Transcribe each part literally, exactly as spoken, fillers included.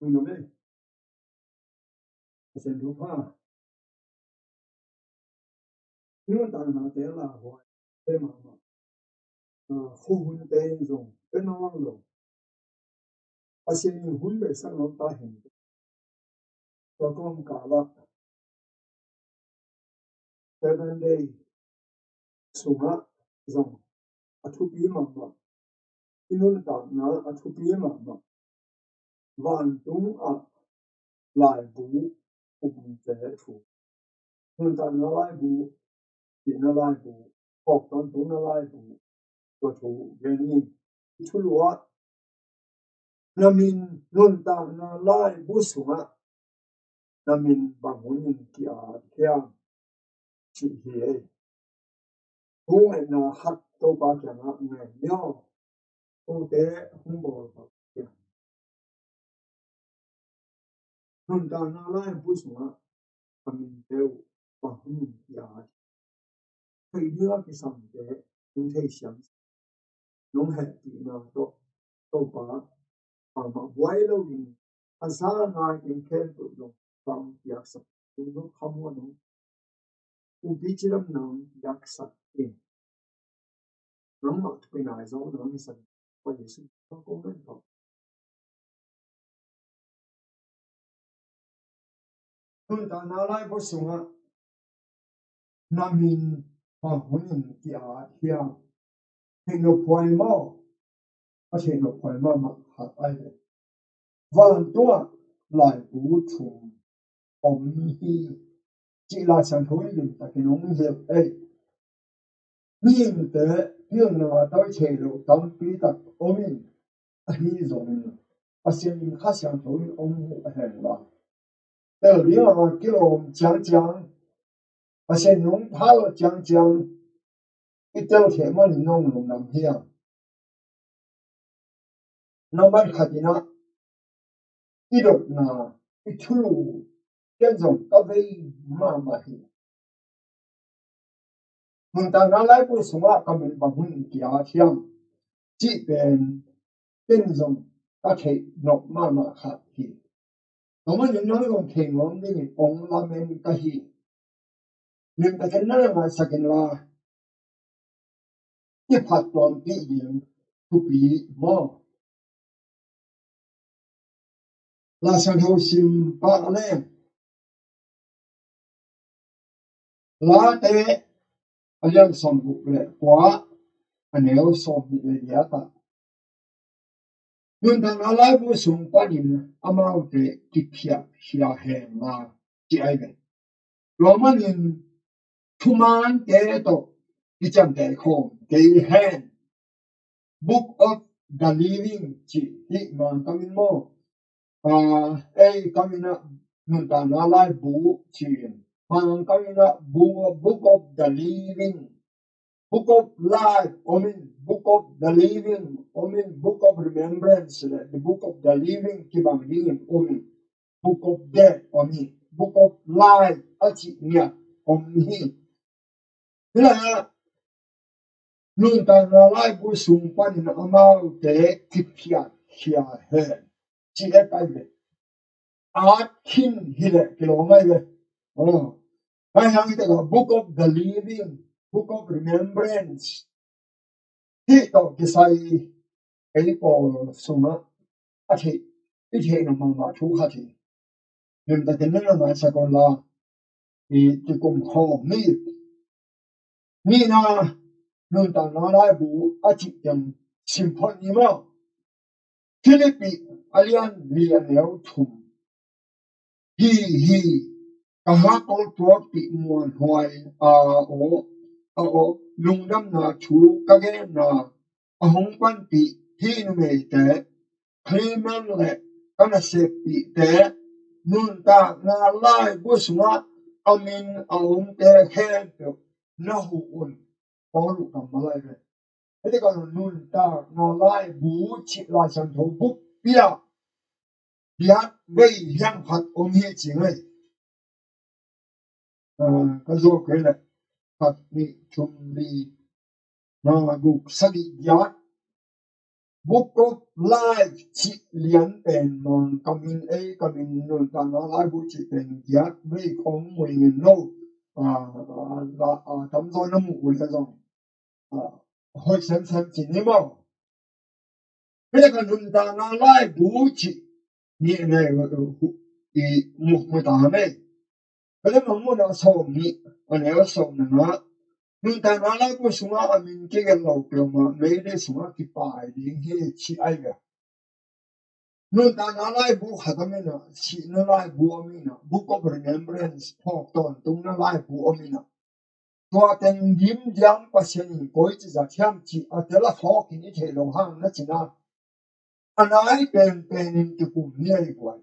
Tung na me. Pasian thupha. Nuntaknate lauhuai te mahmah. Khuahunte in zong pe nawn lo. Pasian in hun beihsak nuam ta hen. Tua kawmkalah seven day sungah zong a thupi mahmah. I nuntakna a thupi mahmah. Vantung ah laibu umte thu. Nuntakna laibu, itna laibu, awk tawntungna laibu, tua thu gen ni. I thulu ah na min nuntakna laibu sungah na min bang hunin ki-at hiam cih hi ei. Thu ngaihna khat Topa kiangah ngen ni aw. Kote hong bawl pah hiam. Nuntakna laibu sungah a minte uh bang hunin ki-at. Theih dingah kisamte hong theisiam. Nong hehpihna tawh Topa bangmah buai loin a za ngai in khempeuh zong pang piaksak. Tung nong khamuan nong kumpi cidam nang piaksak in. Nangmah thupi nai zong nang hisak. Pa Jesu kong ngen tawh. Nuntakna laibu sungah na min bang hunin ki-at hiam. Theih nophuai maw? A theih nophuai mahmah khat ai ve. Vantungah laibu thum om hi cih Lai Siangtho in limtakin hong hilh ei. Mihingte pilna a toi thei loh tampi tak om in, ahi zongin Pasian in Kha Siangtho in hong huh a hen la. Tel ding a kilawm ciangciang, Pasian in hong phal ciangciang, i tel theh manin nong lungdam hiam? Nambat khat in ah i dotna, i thulu, ken zong ka vei mahmah hi. Nuntakna laibu sungah ka min bang hun ki-at hiam cih pen ken zong ka theih nop mahmah khat hi. Tua manin nang zong thei nuam dingin hong lamen ka hi. Limtakin na na ngaisak inla, i phattuampih ding thupi maw? Lai Siangtho sim pah leng, Late a lian sawmguk le kua, a neu sawmnih le giat ah, nuntakna laibu sung panin amaute kiphiat khia hen la, ci ai ve. Tua manin thumaante tawh kiciamteh khawm kei hen. Book of the Living cih hi Mangkam in maw? Ah, ei kam in ah nuntakna laibu ci in. Mangkam in ah Book of, Book of the Living, Book of Life om in, Book of the Living om in, Book of Remembrance le the Book of the Living kibang dingin om in, Book of Death om hi, Book of Life a cih ngiat om hi. Hi lai ah nuntakna laibu sung panin amaute kiphiat khia hen, ci e kai ve. At khin hi leh kilawm ai ve. Aw, kai hang hi takah Book of the Living, Book of Remembrance, hih tawh kisai ei pawl sungah a theih, i theih nop mahmah thu khat hi. Limtakin na na ngaisak un la, i kikum khawm ni. Nihna, nuntakna laibu a cih teng sim phot ni maw? Philippi a lian li a neu thum. Hi, hi, ka hak awltuakpih muanhuai a aw, a aw, lungdamna thu ka genna a hong panpih hih numeite, Clement le ka naseppihte, nuntakna laibu sungah a min a omte khempeuh na huh un. Paul uh kammal ai ve. Hiti kan nuntakna laibu cih Lai Siangtho bukpi ah biak vei hiam khat om hi ci ngai. Ah, ka zuak kei leh khat, nih, thum, li, nga, guk, sagih, giat. Book of Life cih lian pen Mangkam in, ei kam in nuntakna laibu cih pen giat vei khong mui ngin no. A, a, a, tamzaw na muh uh le zong, a, hoih semsem ci ni maw. Hei ka nuntakna laibu cih nih nei, i mu, mu ta mei. Ka le mang muna sawm nih, a neu sawm na nga. Nuntakna laibu sunga a min kigelh lo peuhmah meili sunga kipai ding hi ci ai ve. Nuntakna laibu khat om inah, sihna laibu om inah, Book of Remembrance, phawk tawntungna laibu om inah. Tua teng dim diam Pasian in koici zat hiam cih a tel a phawk in i theih lo hang na cina. A nai penpen in kikum ni ei buai.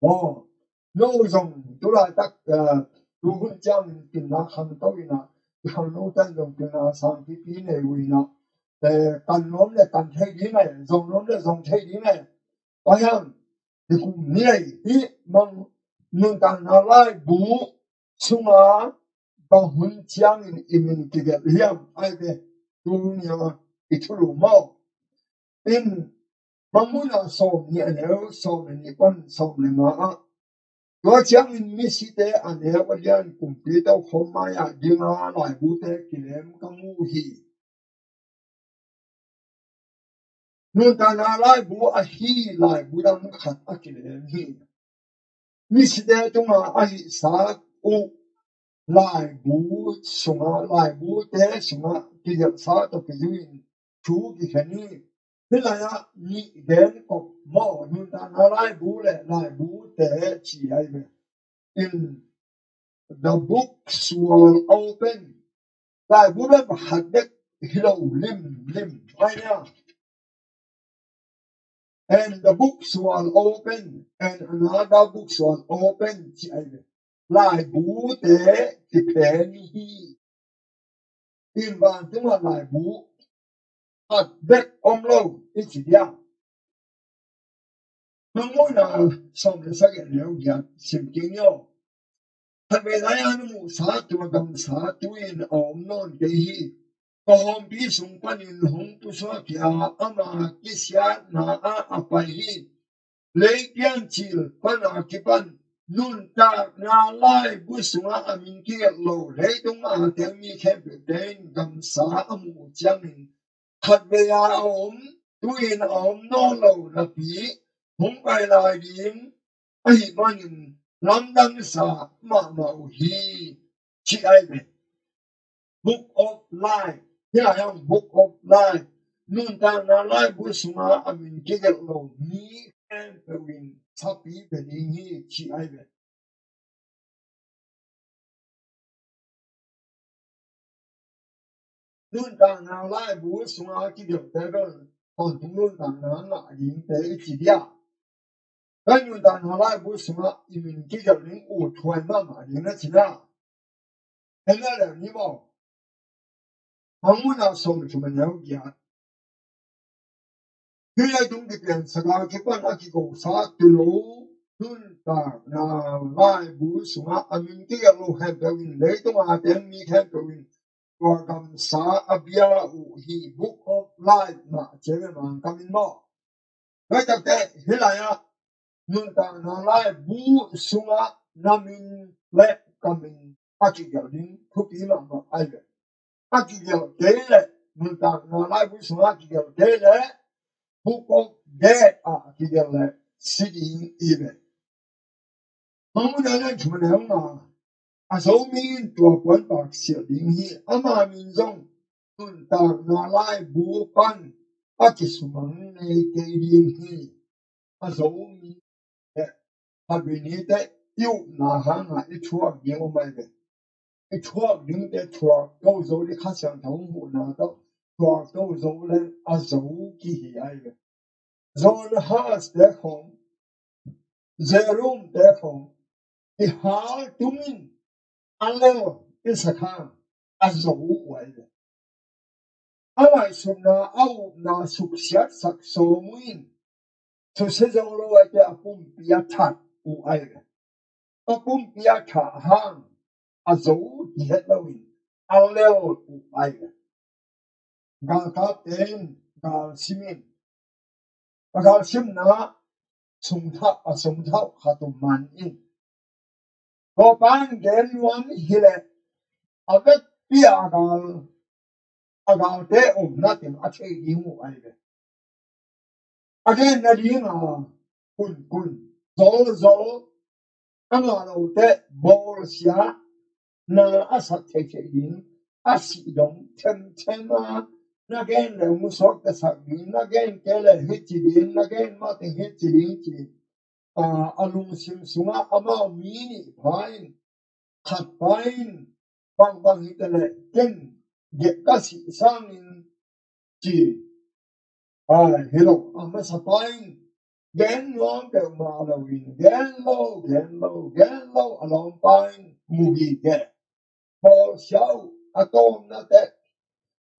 Aw, no zong tulaitak, eh, tuhun ciangin pilna khangto inah, i khangno tan zong pilna sangpipi nei uh inah, eh, kan nuam le kan thei ding e, zong nuam le zong thei ding e. Tua hiang, i kum ni ei, hih mang nuntakna laibu sunga bang hun ciangin i min kigelh hiam ai ve, tunia i thulu maw. In, bang munah sawm nih a neu sawm le nih pan sawm le nga ah. Tua ciangin misite a neu a lian kumpi tokhom mai-ah dinga laibute kilem ka mu hi. Nuntakna laibu ahi laibu dang khat a kilem hi. Misite tunga a hihsa uh laibu sunga, laibute sunga kigelhsa tawh kizui in thu kikhen hi. Hih lai-ah nih gen kop maw, nuntakna laibu le laibute ci ai ve. In the books were open. Laibu bek pakhat bek hi lo limlim ai nia. And the books were open, and another books were open ci ai ve. Laibute kiphen hi. In vantungah laibu khat bek om lo i ci dia. Hang muhna sawm le sagih neu giat sim kik ni aw. Khatvei lai-a na muhsa tua gamsa tu-in a om nawn kei hi. Ka hawmpi sung panin hong pusuak hi a, ama kisiatna ah a pai hi. Lei piancil pana kipan nuntakna laibu sungah a min kigelh lo leitung a teng mi khempeuhte in gamsa a muh ciangin khatvei a om, tu-in a om nawn lo napi hong pai lai ding ahih manin lamdangsa mahmah uh hi, ci ai ve. Book of Life. Hih lai hang Book of Life. Nuntakna laibu sunga a min kigelh lo mi khempeuh in sapi pe ding hi, ci ai ve. Nuntakna laibu sunga kigelhte bel tawntung nuntakna ngah dingte i ci dia. Ka nuntakna laibu sungah i min kigelh ding uh thuai mahmah ding na cina. Hei na leu ni maw. Hang munah sawm le thum a neu giat. Hih leitung kipiansak a kipan a kikosa tulo nuntakna laibu sungah a min kigelh lo khempeuh in leitung a teng mi khempeuh in tua gamsa a bia uh hi. Book of Life mah ciang e, Mangkam in maw. Tua takte hih lai-ah nuntakna laibu sungah na min le ka min a kigelh ding thupi mahmah ai ve. A kigelh kei leh, nuntakna laibu sungah a kigelh kei leh Book of Death ah a kigelh leh si ding i ve. Hang munah na thum a neu nga. A Zomi in tua puanpak siah ding hi. Ama min zong nuntakna laibu pan a kisumang nei kei ding hi. A Zomi te, a Zomi te i upna hangah i thuak ding om ai ve. I thuak dingte thuak ko zo ding, Kha Siangtho hong huhna tawh thuak ko zo leng a zo kihi ai ve. John Huss te khong, Jerome te khong, i hal tungin a lel i sak hang a zo uh ai ve. A ngaihsutna, a upna suksiatsak sawm uh in, susia zo lo aite a pumpi a that uh ai ve. A pumpi a thah hang a zo hi het loin a lel uh ai ve. Galkapte in gal simin A galsimna sungthak, a sungthak khat um man in. Tua pan gen nuam hileh a vekpi a gal, a galte omna teng a thei ding uh ahi ve. A gen nadinga kunkun, zolzol, a ngah lote bawlsia na a sak theithei ding, a sih dong themthem a, na gen le musuak ka sak ding, na gen kei le hici ding, na gen mah teng hici ding ci. A, a lungsim sungah amau mi nih pha in, khat pa in bangbang hita le ken gek ka sih sangin ci. A, hi lo, a masa pa in gen nuam peuhmah lo in, gen lo, gen lo, gen lo, a lawm pa in mugi gek. Bawlsia uh a tawmna teh,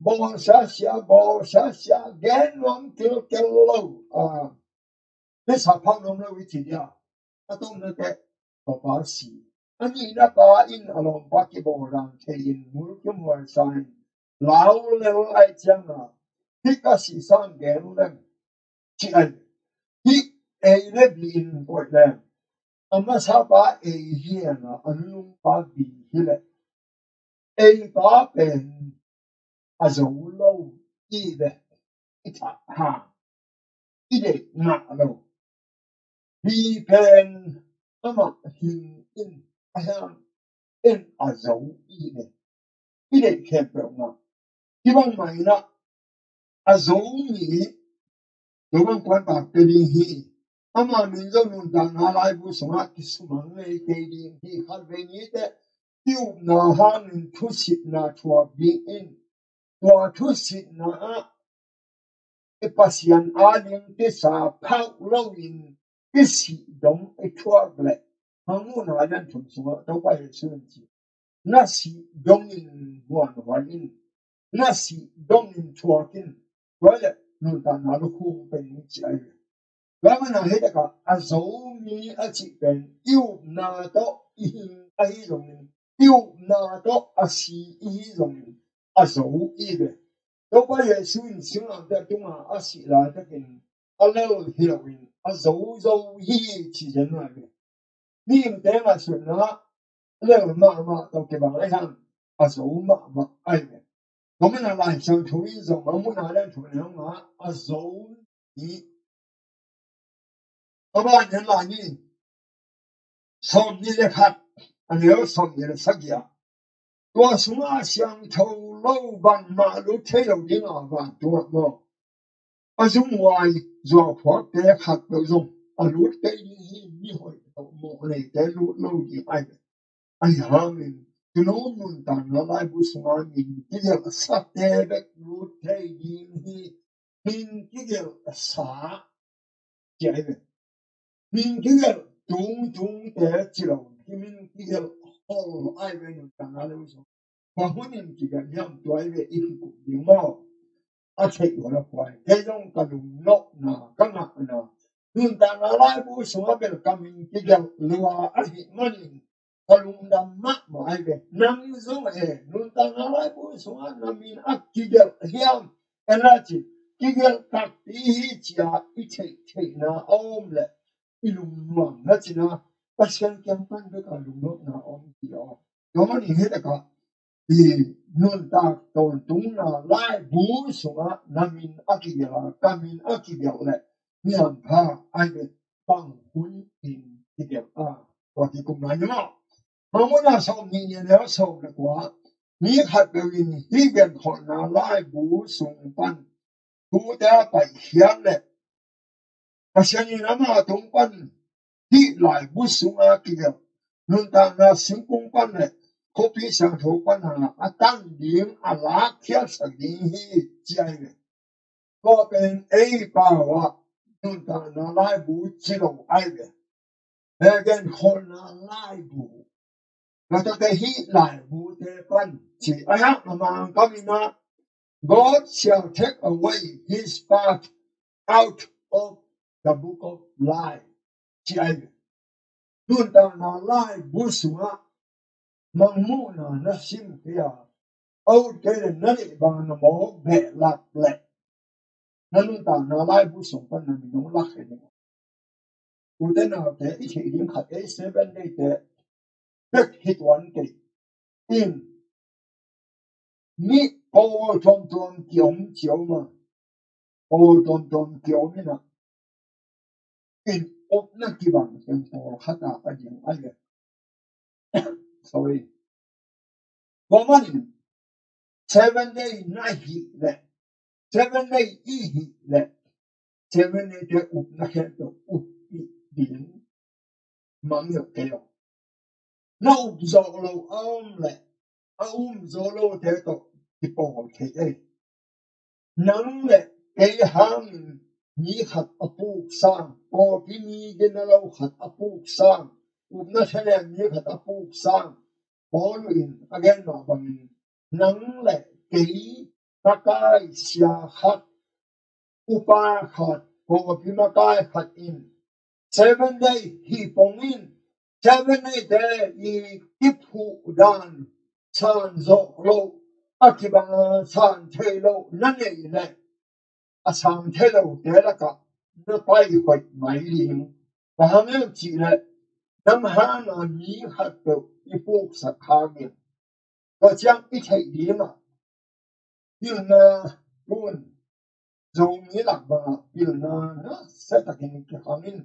bawlsia sia, bawlsia sia, gen nuam kilkel lo. A, Hesa phak nuam lo i ci dia. A tawmna teh, papa si. A nihna pa in a lawmpa kibawl dan thei in mul kimual sa in lau lel ai cianga, hih ka sih sang gen leng ci ai. Hih ei le bi in koih leng, a masa pa ei hi a, a nunung pa bi hi leh, ei pa pen a zo lo i ve, i thah ha, i deih ngah lo. Hi pen amah hing in a hiang in a zo i ve, i deih khempeuh ngah. Hi bangmah in ah a Zomi, Zobang puan pakte ding hi. Ama min zong nuntakna laibu sungah kisumang ngei kei ding hi. Khatvei nite i upna hangin thusitna thuak ding in, tua thusitna ah i Pasian ading kisa phauh loin i sih dong i thuak leh, hang muhna lian thum sungah Topa Jesu in ci, na sih dongin huanhuai in, na sih dongin thuak in, tua leh nuntakna lukhum pen in ci ai. Tua mana hi takah a Zomi a cih pen i upna tawh i hing ahi zongin, i upna tawh a si i hi zongin a zo i ve. Topa Jesu in singlamteh tunga a sih laitakin a lel hi loin a zo zo hi ci zen lai ve. Mihingte ngaihsutna lel mahmah tawh kibang ahi hang a zo mahmah ahi ve. Tua mana Lai Siangtho in zong a muna leng thu ne hong a a zo hi. A ban hen lai ni. Sawmnih le khat, a neu sawmnih le sagih ah, tua sungah siangtho lo bangmah lut thei lo ding a vantung ah maw, a zumhuai zuauphuakte khat lo zong a lut kei ding hi. Mihoih lo mawhneite lut lo ding ahi ve. Ahi hangin tunu nuntakna laibu sungah min kigelhsate bek lut thei ding hi. Min kigelhsa ci ahi ve. Min kigelh tungtungte ci lo, min kigelh hol ahi ve. Nuntakna laibu sungah bang hunin kigelh hiam, tua ahi ve i kikup ding maw. A theih uh a la khuai. Kei zong ka lungnopna, ka ngahna, nuntakna laibu sungah bel ka min kigelh lua ahih manin ka lungdam mahmah ahi ve. Nang zong e, nuntakna laibu sungah na min a kigelh hiam? En la ci, kigelh takpi hi ci-a i theih theihna a om leh i lungnuam na cina, Pasian kiang pan bek a lungnopna a om ci aw. Tua manin hi takah i nuntak tawntungna laibu sungah na min a kigelh a, ka min a kigelh leh mi hampha ahi ve. Bang hun in kigelh a, tua kikum lai ni maw. Hang muna sawmnih ni a neu sawm le kua, mi khat peuh in hih genkholhna laibu sung pan thute a paikhiat leh Pasian in ama tung pan hih laibu sungah kigelh, nuntakna singkung pan leh khuapi siangtho pan a a tan ding a lakkhiatsak ding hi ci ahi ve. Tua pen ei pau ah nuntakna laibu ci lo ahi ve. He genkholhna laibu, na tate hih laibute pan ci ahi a, a Mangkam in ah, God shall take away his part out of the book of life ci ahi ve. Nuntakna laibu sungah mangmuhna na sim kei a, a ut kei leh na neih bang na mawk behlap leh na nuntakna laibu sung pan na min hong lak hi ding. Ute naute, i theih ding khat ei Seven Day te bek hi tuan kei in, mi pawl tuamtuam kiom ciau ma, pawl tuamtuam kiom ina, in upna kibang teng pawl khat a ka ding a le. Sorry. Tua manin Seven Day na hih leh, Seven Day i hih leh, Seven Day te upna khempeuh up i ding mang lo kei lo. Na up zawh lo a om leh, a um zo lote tawh kipawl thei ei. Nang le kei hangin mi khat a puk sang, pawlpi mi gina lo khat a puk sang, upna thalen mi khat a puk sang, Paul in a gen mah bangin, nang le kei, makai sia khat, upa khat, pawlpi makai khat in Seven Day hi pong in, Seven Day te i kiphuh dan san zawh lo, a kibang a san thei lo na neih leh, a sang thei lote lakah na pai hoih mai ding. Bang hang hiam cih leh, nang hanga mi khatpeuh i puksak hangin, tua ciang i theih ding ah, pilna tun Zomi lak bangah pilna nasia takin kihang in,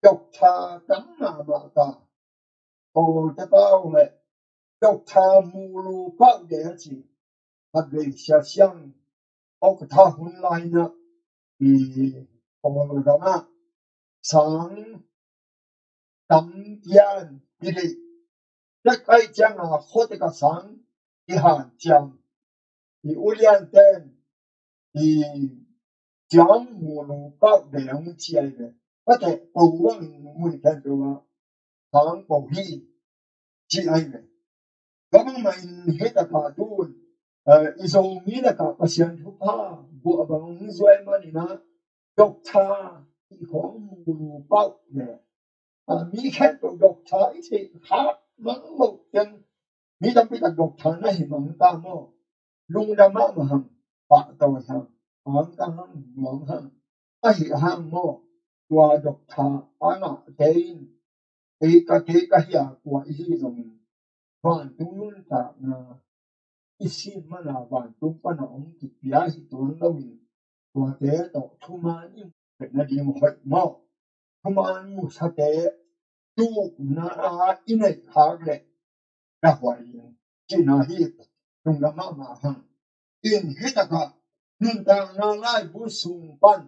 doctor tam mahmah ta. Kawlte pau le doctor mulu pau de a ci. Khatvei Sia Siang aw ka tha hun lai na, i Kawl gamah sang tam pian i deih tek ai cianga khuate ka sang i han ciang i ulian ten i ciang mulu pau de ang ci ai ve. Khuate ko ang mun ten tu ma sang ko hi ci ai ve. Tua bangmah in hih takah tun, eh, i Zomi lakah Pasian thupha guah bang hong zuai manin ah, doctor i khawng mulu pau le, ah, mi khempeuh doctor i theih khak mang loh teng, mi tampi tak doctor na hi mang ta maw? Lungdam mahmah hang, pahtawi hang, angtang hang, nuam hang, ahi hang maw? Tua doctor a ngahte in, ei ka, kei ka hi a, kua i hi zongin, vantung nuntakna i sin mana vantung pana hong kipia hi tuan loin, tuate tawh thuman i mu nading hoih maw? Thuman musate tukna a i neih khak leh na huai ding cihna hi. Lungdam mahmah hang. In hih takah nuntakna laibu sung pan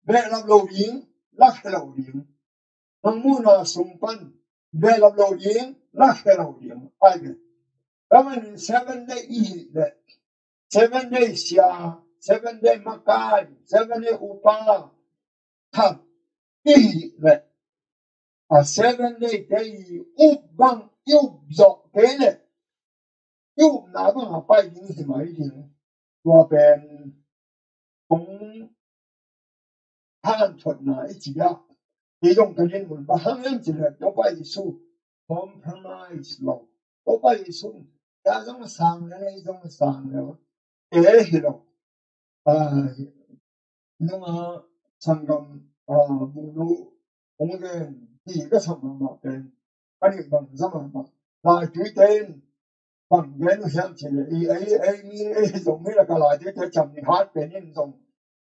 behlap lo ding, lakhia lo ding. Mangmuhna sung pan behlap lo ding, lakhia lo ding. Ai ve. Tua manin Seven Day i hih leh, Seven Day sia, Seven Day makai, Seven Day upa khat i hih leh, a Seven Day te i up bang i up zawh kei leh, i upna bangah pai ding hi mai ding. Tua pen kong hanthotna i ci a, i zong ka din mun bang hang hiam cih leh Topa Jesu compromise lo. Topa Jesu, ya zong sang le, i zong sang le, e hi lo. Ah, nunga sanggam, ah, bungnu hong gen hi ka sam mahmah pen, ka nih bang za mahmah. Laituite in bang gen uh hiam cih leh, i, ei, ei, mi, ei, zong mi lakah laituite cam ni hat pen in zong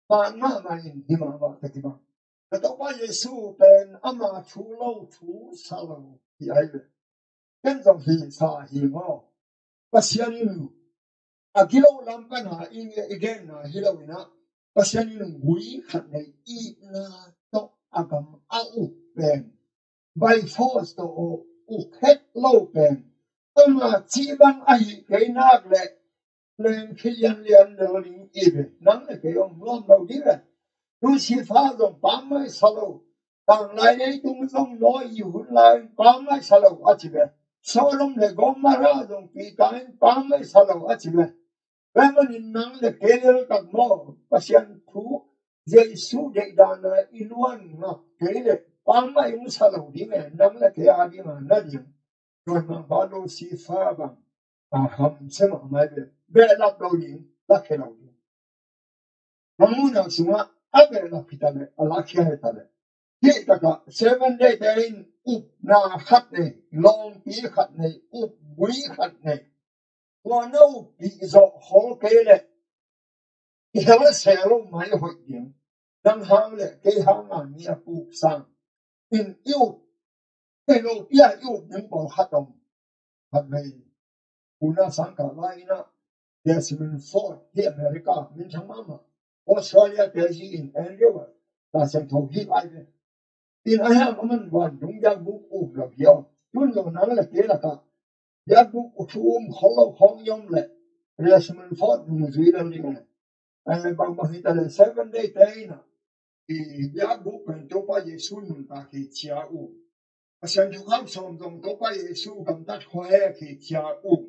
man mahmah in hi mahmah ka kibang. Ka Topa Jesu pen ama thu lo thu sa lo hi ai ve. Ken zong hi sa hi maw? Pasian in a gilo lam ka na i, i genna hi lo in ah, Pasian in gui khat nei itna tawh a gam a uk pen by force tawh uk het lo pen, ama cih bang ahi kei nak leh leng khi lianlian lo ding i ve. Nang le kei om nuam lo ding ve. Lucifer zong pammaih sa lo. Tanglai leitung zong Noah i hun lai pammaih sa lo a ci ve. Sodom le Gomorrah zong Peter in pammaih sa lo a ci ve. Tua manin nang le kei lel tak maw, Pasian thu Jesu deihdan a i luan ngak kei leh pammaih hong sa lo ding e, nang le kei a ding a na ding. Tua mah bang Lucifer bang a hamsia mahmah ve. Behlap lo ding, lakhia lo ding. Mangmuhna sungah a behlap hi ta leh, a lakhia hi ta leh, hih takah Seven Day te in upna khat nei, lawngpi khat nei, upgui khat nei. Tua na upih zawh khol kei leh i hel a se lo mai hoih ding. Nang hang le kei hanga mi a puk sang in i up, i lopi a i up ding pawlkhat om. Khat vei, una sangkah lai-in ah Desmond Ford hi America, minthang mahmah. Australia te hi in Andrew, ta siangtho hi lai ve. In a hiam a man vantung biakbuk um lo hiam? Tun lo nang le kei lakah biakbuk thu um khol lo khawng i om leh Desmond Ford nungzui lel ding le. Ai, bangbang hi ta leh Seven Day te in ah i biakbuk pen Topa Jesu nuntak hi cia uh. Pasian thukham sawm zong Topa Jesu gamtat khuahek hi cia uh.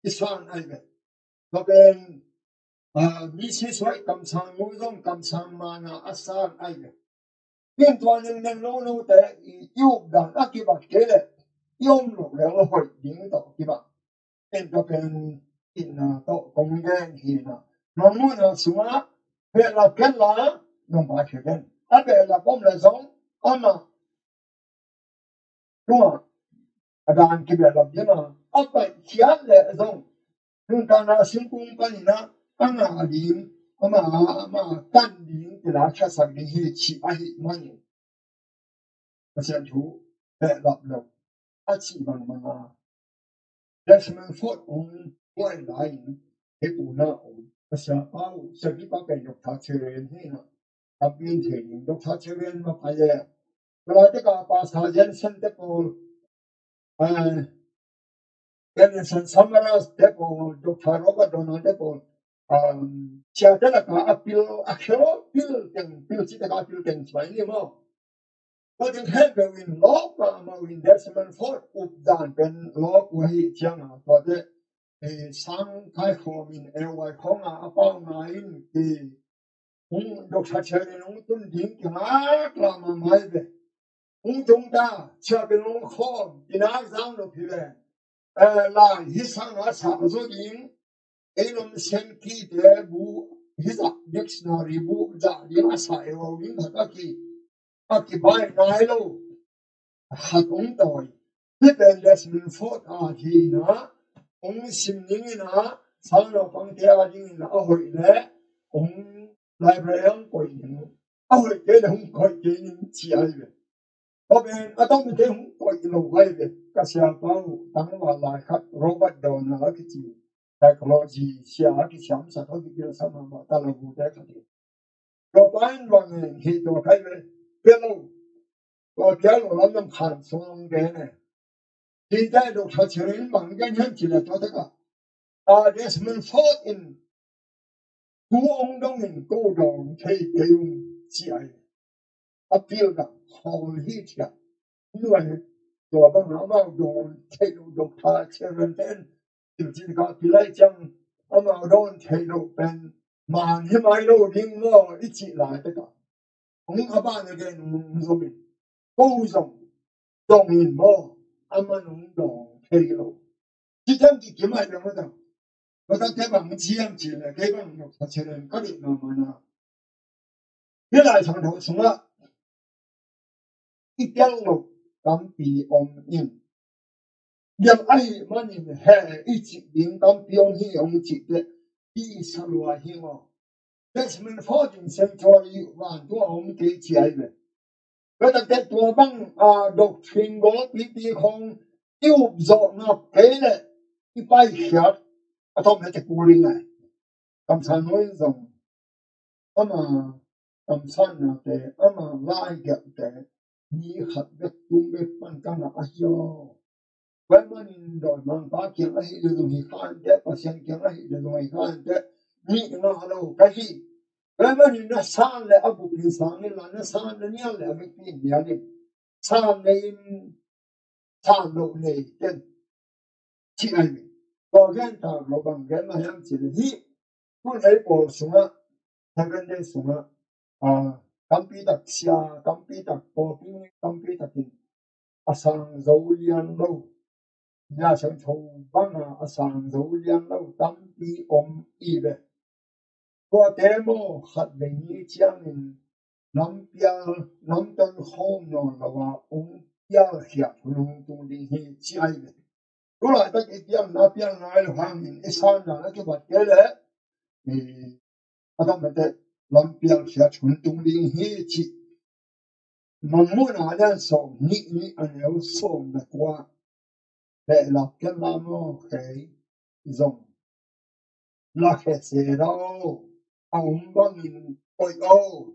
I san ai ve. Tua pen, ah, B C suai kamsang nu zong kamsang mana a san ai ve. Tua nengneng nono te i, i updan a kibat kei leh i om loh leh a hoih ding tawh kibat. En tua pen itna tawh kong gen hi na. Mangmuhna sungah behlap kei la, nong ba khe gen. A behlap om leh zong amah tungah a dan kibehlap ding a, a paikhiat leh zong nuntakna singkung panin ah a ngah ding, ama, ama tan ding, kila khiasak ding hi cih ahih manin Pasian thu behlap lo a cih bangbang a Desmond Ford hong buai lai-in hei puna om. Pasian pau, Siapipa pen Doctor Cherian hi na. Tampi in thei ding Doctor Cherian ma pai e. Kala teka Pastor Jensen te pawl, eh, Benson Samaras te pawl, Doctor Robert Donald te pawl, um, sia te laka a pil, a khel pil teng, pil ci teka pil teng ci pai ni maw. Tua teng khempeuh in lawp mahmah uh in Desmond Ford updan pen lawp uh ahi ciangin tua te, eh, sang kai khawm in A Y khawng a a pau ngai in ki hong Doctor Cherian hong tun ding kingak lamah mai ve. Hong tung ta, sia pen hong khawm, kinak zang lo hi ve. Eh, lai hi sang a sa zo ding, ei nom sen ki te bu, hi zah dictionary bu zah ding a sa e lo ding khat a ki, a kibai nai lo. Khat hong tawi. Hih pen Desmond Ford a hi na, hong sim ding in a, sang naupang te a ding in a, a hoih leh hong library hong koih ding. A hoih kei leh hong koih kei ning ci ai ve. Tua pen a tawpna te hong koih lo ai ve. Ka siapa uh tangval lai khat Robert Donald a kici psychology sia a kisiamsak a kipilsak mahmah ta lo bu te khat hi. Tua pa in bang hi tua khai ve. Pia lo. Tua pia lo lam lam khan sung long te ne. Tin te Doctor Cherian bang gen hiam ci leh tua tekah a Desmond Ford in thu hong dong in ko dawng thei kei ung ci ai. A pil dah khawl hi ciah. Nuai tua bang amau dawng thei lo Doctor Cherian ten. Til cin ka pil ai ciang amau dawng thei lo pen man hi mai lo ding maw i cih lai tekah. Hong a ban again hong zom in. Ko zong dong in maw, a man hong dong thei lo. Ci ciang ki kim ai dong a dong. Tua tak te bang ci hiam ci leh kei bang Doctor Cherian ka deih mahmah na. Hih Lai Siangtho sungah i pial lo tampi om in. Bial ahih manin he i cih ding tampi om hi hong cih teh i sa lua hi maw. Desmond Ford in sanctuary vantung a om kei ci ai ve. Tua tak teh tua bang a doctrine golpipi khong i up zawh ngap kei leh i paikhiat a tawpna te kul ding ai. Kamsang nu in zong ama kamsang nate, ama laigelhte ni khat bek tung bek pan ka ngah ahi aw. Tua ahih manin dawimangpa kiang ahih leh zong hi kha inteh, Pasian kiang ahih leh zong hi kha inteh, nih ngah lo ka hi. Tua ahih manin na san leh a bup in sang inla, na san na nial leh a vekpi in nial in. San nei in, san loh nei ten ci ai ve. Tua gen tak lo bang gen mah hiam cih leh hih tun ei pawl sungah, Seven Day sungah, ah, tampi tak sia, tampi tak pawlpi, tampi takin a sang zo lian lo. Lai Siangtho banga a sang zo lian lo tampi om i ve. Tuate maw, khatvei ni ciangin lampial, lampial khawm nawn lo a, hong pialkhiat hun hong tung ding hi, ci ahi ve. Tulaitak i pialna pial nai lo hangin i sanna a kibat kei leh, i, a dam mate, lampialkhiat hun tung ding hi, ci. Mangmuhna a lian sawm nih, nih a neu sawm le kua. Behlap ken la maw, kei zong lakhia se lo, a om bangin koih o.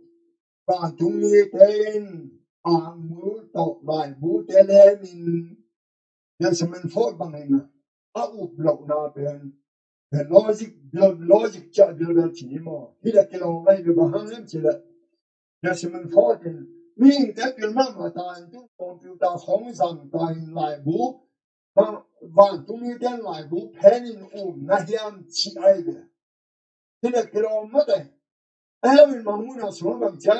Vantung mite in angmul tawh laibute lemin, Testament Four bangin a up lohna pen, pen logic, bil-, logic ciah bilbel ci ni maw. Hi le kilawm ahi ve, bang hang hiam cih leh, Testament Four in mihingte pil mahmah ta in, tu computer khawng zang ta in laibu, va-, vantung mite in laibu phenin um na hiam ci ahi ve. Hi le kilawm mate. Ahi zongin Mangmuhna sungah bang ci a,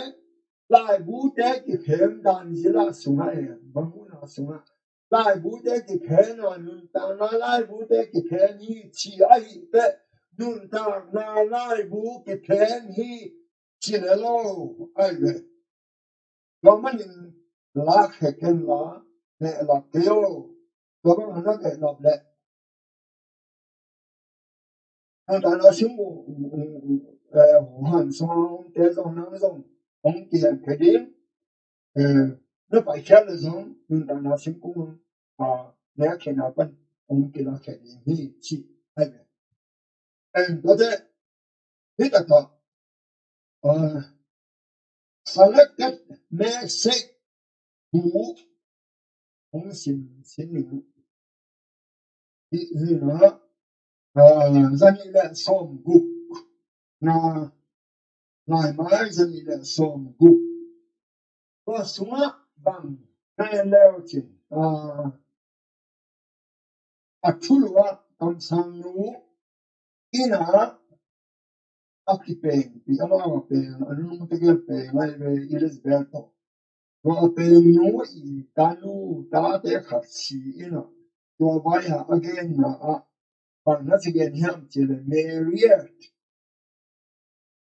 laibute kiphen dan zila sungah e, Mangmuhna sungah. Laibute kiphen a, nuntakna laibute kiphen hi ci ahi teh, nuntakna laibu kiphen hi ci le lo ahi ve. Tua manin lakhia ken la, behlap kei o. Tua bang a na behlap leh, nuntakna sung, eh, han sung a omte zong, nang zong hong kihemkhia ding, eh, na paikhiat leh zong nuntakna singkung, ah, na khiatna pan hong kilakhia ding hi ci ahi ve. En, tua teh, hih takah, ah, selected message bu hong sim, sim ning. Hih, hih na, ah, zanih le sawmguk na, Laimai zanih le sawmguk. Tua sungah bang na en leu cin, ah, a thulu ah kamsangnu inn ah a kipengpih, amau a peng, a nunung tegel peng ahi ve, Elizabeth tawh. Tua a pengnu i tanu tate khat si in ah, tua vai-ah a genna ah bang na ci gen hiam cih leh, Marriott,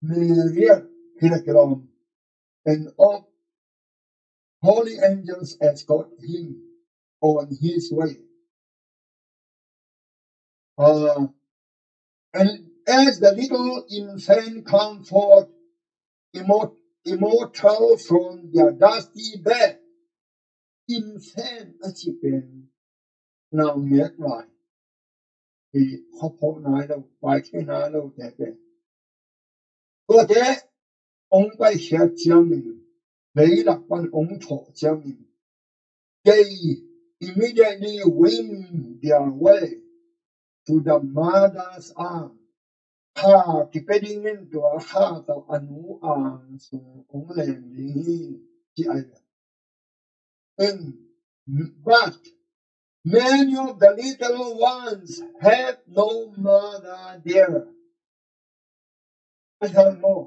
Marriott, hi le kilawm, and all holy angels escort him on his way. Uh, and as the little infant come forth, immor-, immortal from their dusty bed, infant a cih pen naungek lai, i khuaphoh nai lo, pai thei nai lo te pen. Tuate hong paikhiat ciangin, leilak pan hong thawh ciangin, they immediately wing their way to the mother's arm. Kha kipia dingin tua kha tawh a nu ang sung hong leng ding hi, ci ahi ve. And, but many of the little ones have no mother there. Ahi hang maw,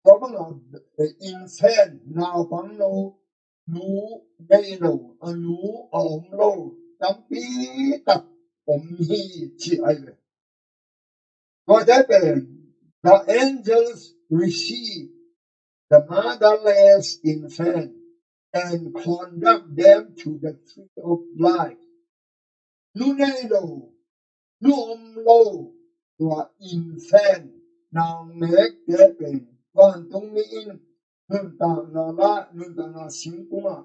tua bangah, eh, infant, naupang lo, nu nei lo, a nu a om lo tampi tak om hi, ci ahi ve. Tua te pen, the angels receive the motherless infant and conduct them to the tree of life. Nu nei lo, nu om lo, tua infant, naungek te pen, vantungmi in nuntakna la, nuntakna singkung ah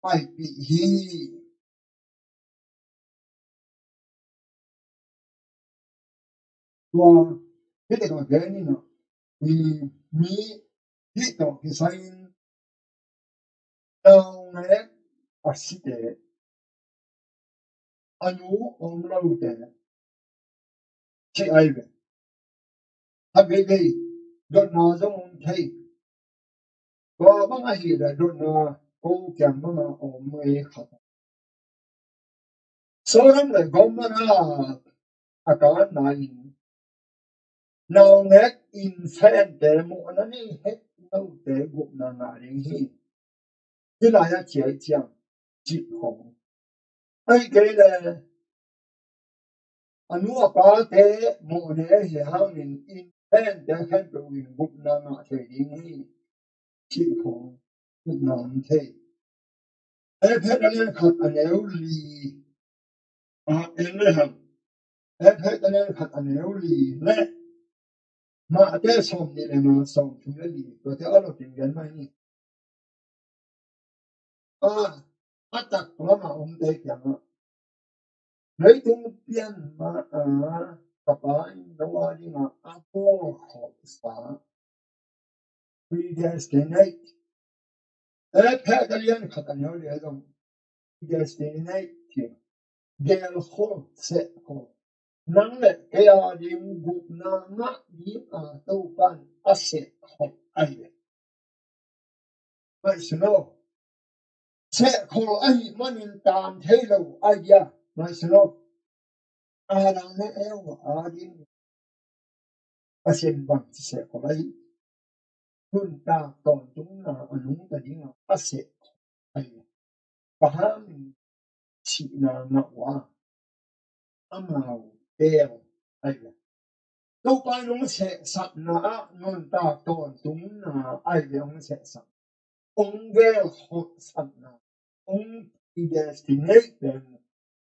paipih hi. Tua, hih takah gen in ah, i mi hih tawh kisai in, naungek a site, a nu om lote, ci ahi ve. Khat veivei dotna zong om thei. Tua bang ahih leh dotna ko kiang bangah om ei khat. Sodom le Gomorrah a kanna in, naungek infante mawhna nei het lote gupna ngah ding hi. Hih lai-ah ciai ciang cih khong. Ahih kei leh a nu a pate mawhna hi hangin, in khente khempeuh in gupna ngah thei ding hi, cih khawng gupna om thei. Efesa lian khat a neu li, a, en le hang. Efesa lian khat a neu li le Mate sawm nih le nga, sawm thum le li, tuate a lo ting gen mai ni. A, a tak lama omte kiangah, leitung pian ma a, ka Pa in no a dingah a bawlkhawmsa, predestinate. Efesa lian khat a neu li a zong, predestinate, gelkhol, sehkhol. Nang le kei a ding gupna ngah ding a Topan a sehkhol ahi ve. Maisu lo. Sehkhol ahih manin taan thei lo ahi dia. Maisu lo. Adam le Eva a ding Pasian bangci sehkhol ahi. Nuntak tawntungna a nungta dingah a sehkhol ahi. Abraham in sihna ngah uh a, amau teel ahi ve. Topa in hong sehsakna ah nuntak tawntungna ahi ve, hong sehsak. Hong gelkholhsakna, hong predestinate pen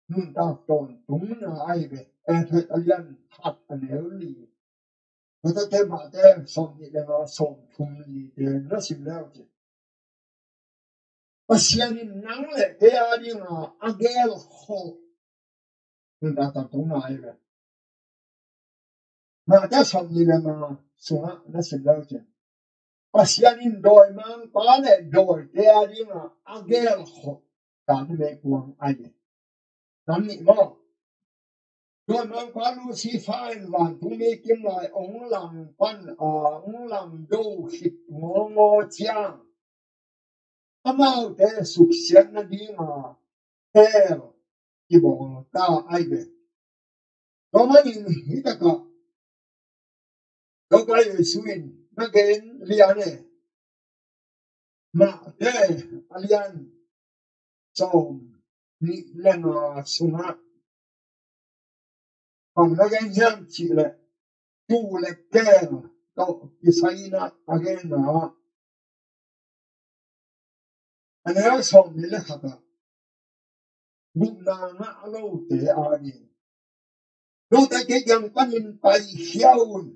nuntak tawntungna ahi ve. Efesa lian khat a neu li, Mate, Mate sawm nih le nga, sawm thum lite na sim leu cin, Pasian in nang le kei a dinga a gelkholh nuntak tawntungna ahi ve. Mate sawm nih le nga sungah na sim leu cin, Pasian in dawimangpa le dawite a dinga a gelkholh, tate meikuang ahi ve. Nam nih maw? Dawimangpa Lucifer in vantungmi kimlai hong langpan a, hong langdo khit ngawngawng ciang, amaute suksiat nadinga hell kibawl ta ahi ve. Tua manin hih takah Topa Jesu in na gen lian e. Mate a lian sawm nih le nga sungah bang na gen hiam cih leh, tuu le keel tawh kisai-in a genna ah, a neu sawm nih le khat ah, gupna ngah lote a ding, note kei kiang panin paikhia un.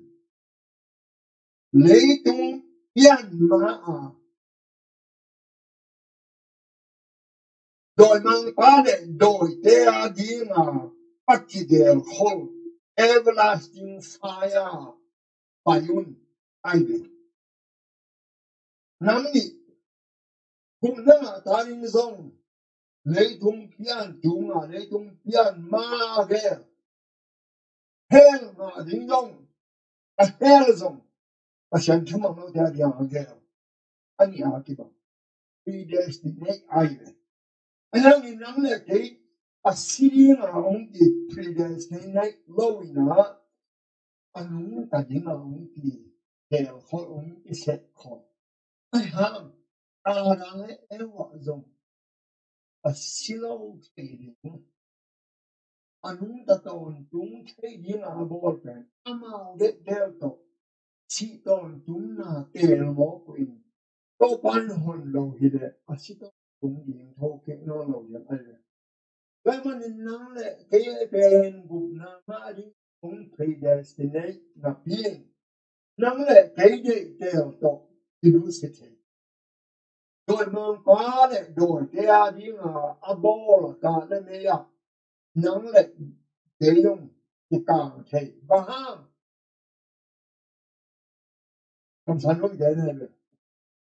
Leitung pian ma a, dawimangpa le dawite a dinga a kigelkhol, everlasting fire, pai un, ahi ve. Nam nih, gupna ngah ta ding zong, leitung pian tunga, leitung pian ma a gel. Hell ngah ding zong, a hell zong, Pasian thuman lote a dinga a gel. A nih a kibang, predestinate ahi ve. Ahi hangin nang le kei a si dinga hong ki predestinate lo-in a, a nungta dinga hong ki gelkhol, hong ki sehkhol. Ahi hang, Adam le Eva zong a si lo thei ding, a nungta tawntung thei dinga a bawl pen amau deuhdeuh tawh sih tawntungna teel mawk uh in, Topa in hon lo hi leh a si tawntung ding thokik nawn lo ding ahi ve. Tua ahih manin nang le kei pen gupna ngah ding hong predestinate napi in, nang le kei deih teel tawh kilusia thei. Dawimangpa le dawite a dinga a bawl ka le mei ah nang le kei zong kikang thei. Bang hang? Kamsan lo i gen hi ve.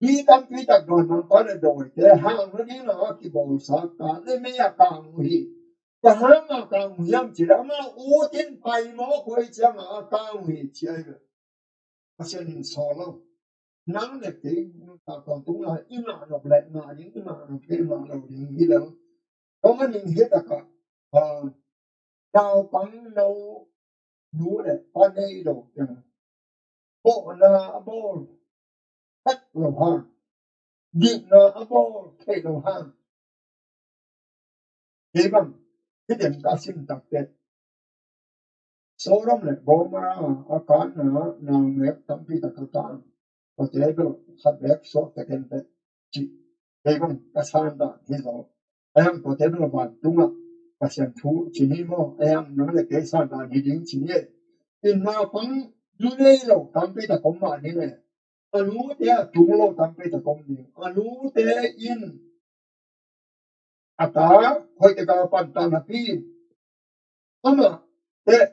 Mi tampi tak dawimangpa le dawite hang nadinga a kibawlsa ka le mei ah kang uh hi. Bang hanga kang uh hiam cih leh amau ut in pai mawk uh ahih cianga a kang uh hi ci ahi ve. Pasian in sawl lo. Nang le kei nuntak tawntung lai i ngah nop le ngah ding, i ngah nop le ngah lo ding hi lo. Tua manin hih takah, ah, naupangno nu le pa nei lo teng, mawhna a bawl phet lo hang, dikna a bawl theih lo hang, kei bang hih teng ka sim tak teh, Sodom le Gomorrah a kanna naungek tampi tak a kan, kote bel khat bek suak ta ken teh, cih kei bang ka san dan hi zaw. Ahi hang kote bel vantungah Pasian thu ci ni maw, ahi hang nang le kei san dan hi ding ci ni. In naupang lu nei lo tampi tak om mah ni le, a lute a tung lo tampi tak om ding. A lute in a ta hoih tak a pan ta napi, amah teh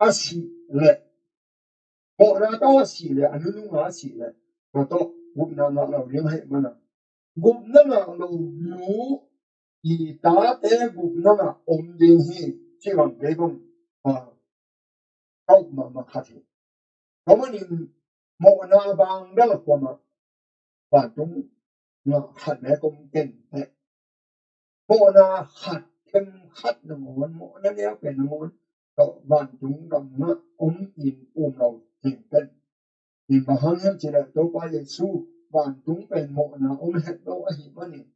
a sih leh, mawhna tawh a sih leh, a nunung a sih leh, tua tawh gupna ngah lo ding ahih manin, gupna ngah lo lu i tate gupna ngah om ding hi, ci bang kei bang, a, ka up mahmah khat hi. Tua manin mawhna bang bel a kuamah vantung ngah khat le om ken teh. Mawhna khat, them khat nangawn, mawhna neu pen nangawn tawh vantung gam ngah om in um lo ding pen. In bang hang hiam cih leh Topa Jesu vantung pen mawhna om het lo ahih manin,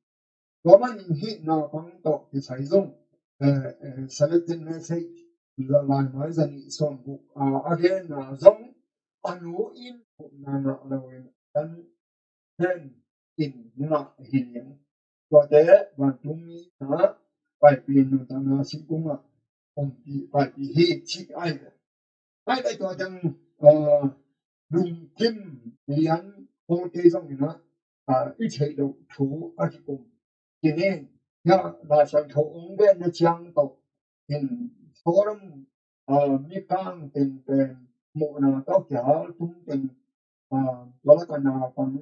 tua manin hih naupang tawh kisai zong, eh, eh, selected message, laimai zanih sawmguk, ah, a genna zong a nu in gupna ngah loin tan hen in ngah hi ding. Tuate vantungmi na paipih nuntakna singkungah ompih paipih hi cih ai ve. Ai ve tua teng, ah, lungkim lian khol kei zongin ah, ah, i theih loh thu a kikum. Kinin, ya, Lai Siangtho ong genna ciang tawh in Sodom, ah, mikang teng pen mawhna tawh kihal tung teng, ah, tua lak a naupang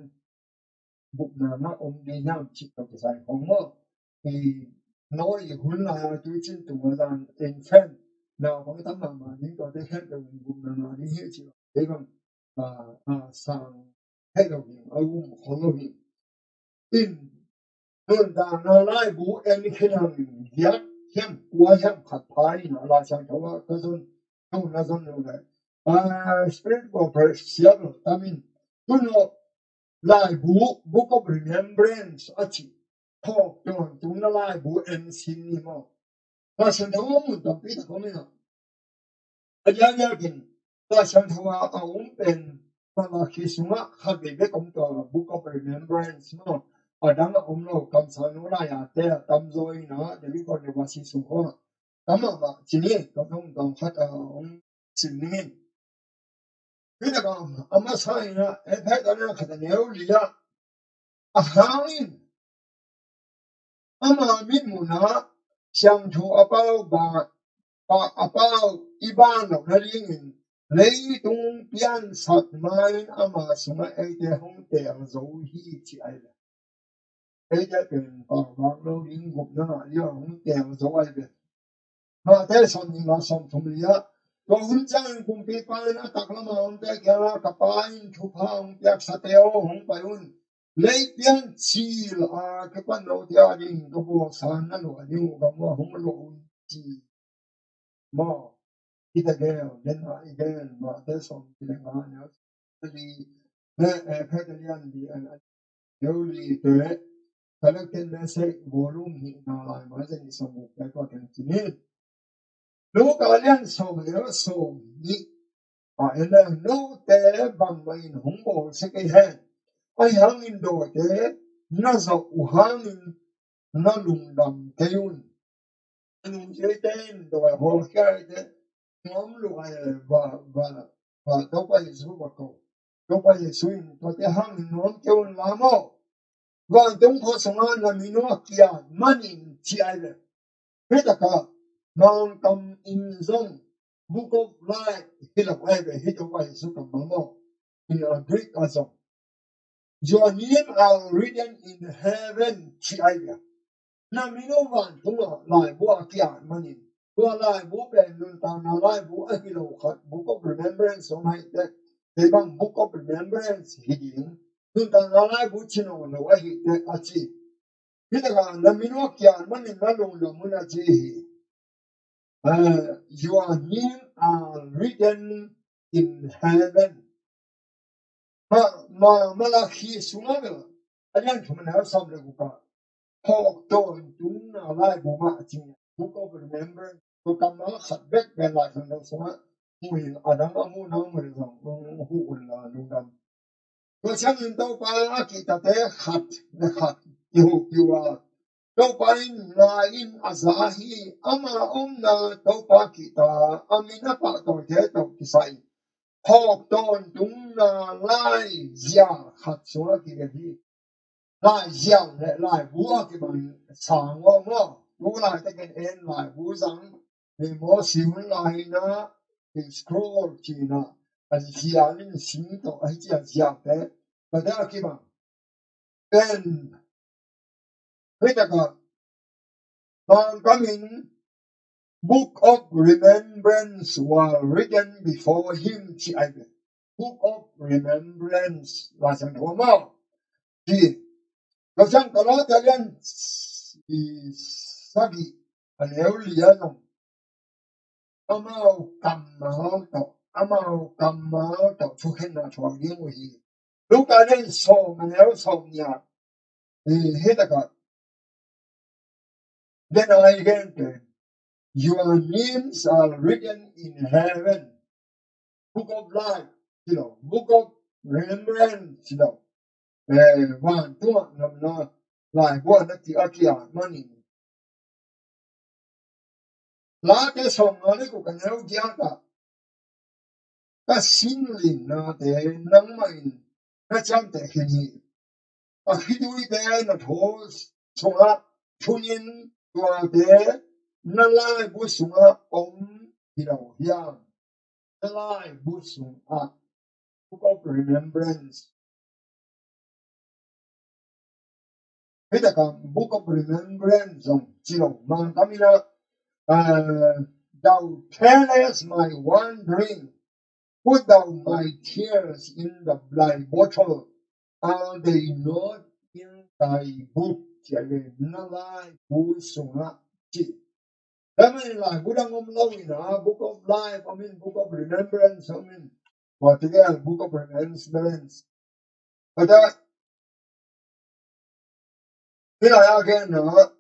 gupna ngah om ding hiam cih tawh kisai khong maw. I Noah i hun lai a tuicin tung a zan en fen naupang tam mahmah ding, tuate khen lo in gupna ngah ding hi cih kei bang, ah, ah, sang thei lo ding, a um khol lo ding. In nuntakna laibu en khin hang, giat hiam kua hiam khat pha in a Lai Siangtho ah ka zon, ka hun a zon lo le, ah, spirit of prophecy a lo tam in, tu lo laibu, Book of Remembrance a ci, thawk tuan tungna laibu en sin ni maw. Pasian tho mun tampi tak om in a, a diakdiak in Pasian tho a a om pen Malakhi sungah khat vei bek om, tua Book of Remembrance maw. A dang a om lo, kamsang no lai a te a tamzaw in a, David Controversy sung khawng ah tam mahmah ci ni, ka hong tawng khat a hong sim ning in. Hih takah a masa in a, Efesa lian khat a neu li ah, a hang in ama mitmuhna siangtho a pau ba, a, a pau i ban loh nadingin leitung piansak ma-in ama sungah eite hong teel zo hi ci ai ve. Eite pen pau vak lo ding gupna ngah ding a hong teel zo ai ve. Mate sawmnih ma sawmthum li ah, tua hun ciangin kumpipa in a taklam a hong piak hial a, ka pa in thupha hong piaksate aw hong pai un. Lei pian cil a kipan lote a ding ka bawlsa na luah ding uh gam uh a hong luah un ci. Maw, i ta gel, den a i gel, Mate sawmnih le nga neu li, eh, eh, Phetelian li an, an, neu li te, Collected Message volume nihna, laimai zanih sawmguk te kua teng ci ni. Luka lian sawm le sawmnih ah en le, note bangmah in hong bawlsia kei hen. Ahi hangin dawite na zawh uh hangin na lungdam kei un. A nungzuite in dawi hawlkhia ite, nuam lua e, va, va, va, Topa Jesu va ko. Topa Jesu in tuate hangin nuam kei un la maw. Vantung khua sungah na min uh a kiat manin ci ai ve. Hih takah Mangkam in zong Book of Life hi lo ai ve, hih Topa Jesu kam mah maw. In a Greek a zong, "Your name are written in heaven," ci ai ve. Na min uh vantungah laibu a kiat manin, tua laibu pen nuntakna laibu ahi lo khat, Book of Remembrance om ahi teh, kei bang Book of Remembrance hi ding, nuntakna laibu ci nawn lo ahi teh a ci. Hih takah na min uh a kiat manin na lungdam un a ci hi. Uh, your name are written in heaven. Ma, ma, Malakhi sungah bel, a lian thum a neu sawm le guk ah, phawk tawntungna laibu mah ci, Book of Remembrance. Tua kammal khat bek pen Lai Siangtho sungah mu hi, a dang a mu nang mu le zong, um, huh un la lungdam. Tua ciangin Topa a kihtate khat le khat kihuh kihuh a, Topa in lai in a za hi, ama omna Topa kihta, a min a pahtawite tawh kisai. Phawk tawntungna laizia khat sungah kigen hi. Laiziau le laibu a kibang sang aw maw. Tu laitakin en laibu zang, mi maw siun laina, in scroll cina, a ziau in sing tawh, a hi cia ziaute, ka deuh a kibang. En, hei taka, Mangkam in Book of Remembrance were written before him, ci ai ve. Book of Remembrance, Lai Siangtho maw. Ci. Ka sang ka la ka lian i sagih a neu lian ong. Amau kammal tawh, amau kammal tawh thukhenna thuak ding uh hi. Luka lian sawm a neu sawm nih ah. Eh, hei taka. Then I again, your names are written in heaven. Book of life, you know, book of remembrance, you know. Eh, van tua nam na, lai bua na ti a kia mani. Late sawm nga le ku ka neu giat ah, ka sin linnate nangmah in na ciamteh khin hi. A khituite na thaw sungah thunin tuate na laibu sungah om hi lo hiam? Na laibu sungah, Book of Remembrance. Hei taka Book of Remembrance zong ci lo, Mangkam in ah, uh, thou tellest my wandering, put thou my tears in the thy bottle, are they not in thy book? Ci a ve, na laibu sungah ci. Tua manin laibu dang om lo in ah, Book of Life om in, Book of Remembrance om in, tua tegel Book of Remembrance. Tua, hei lai a gen ah,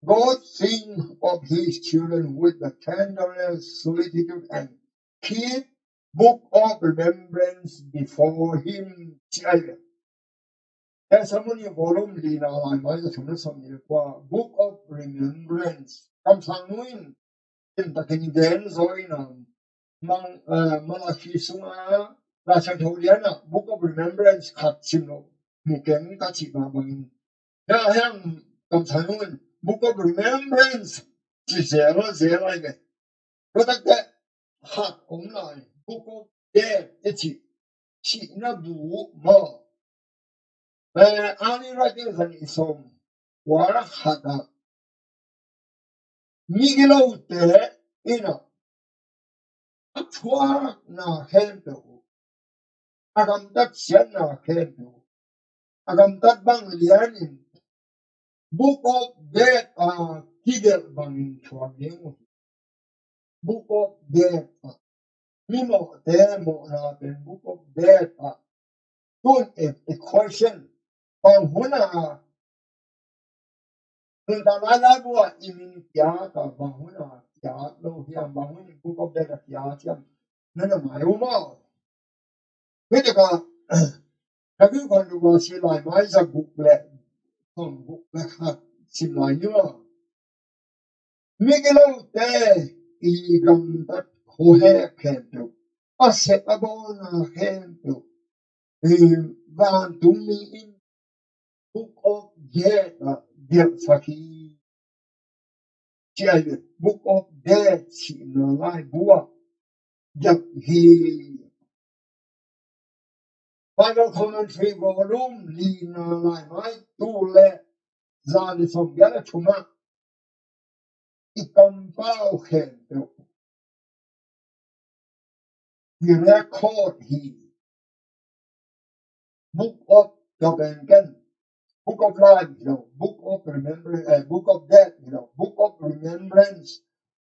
God think of his children with the tenderest solicitude and keep book of remembrance before him, ci ai ve. Testimony volume lina lai mai za thum le sawm nih le kua, Book of Remembrance. Kamsang nu in, in takin gen zo in ah, mang, eh, Malakhi sunga, Lai Siangtho lian ah, Book of Remembrance khat sim lo mu keng ka cih mah bangin. Hia hiang kamsang nu in, Book of Remembrance ci zel zel ai ve. Tua takte khat om lai, Book of Death i cih, cihna bu maw. Eh, ani rakin zan i sawm kua khat ah, migilote in ah, a thuakna khempeuh uh, a gamtat siatna khempeuh uh, a gamtat bang lianin Book of Death a kigelh bangin thuak ding uh hi. Book of Death a, mi mawhte mawhna pen Book of Death a. Tun a question, bang hun a, tun ta lai lai bua i min kiat a, bang hun a kiat lo hiam, bang hun in Book of Death a kiat hiam, na na ngai uh maw. Hei taka, David khuan lu a si lai mai za guk le, sawm guk le khat sim lai ni maw. Migilote i gamtat khuahek khempeuh, a sep a bawlna khempeuh, i vantungmi in Book of Death ah gelhsak hi. Ci ai ve, Book of Death cihna laibu ah gelh hi. Bible Commentary volume lina lai mai tu le za le sawm giat le thum ah, i kampau khempeuh i record hi. Book of, tua pen ken, Book of Life hi lo, Book of Remembrance, eh, Book of Death hi lo, Book of Remembrance.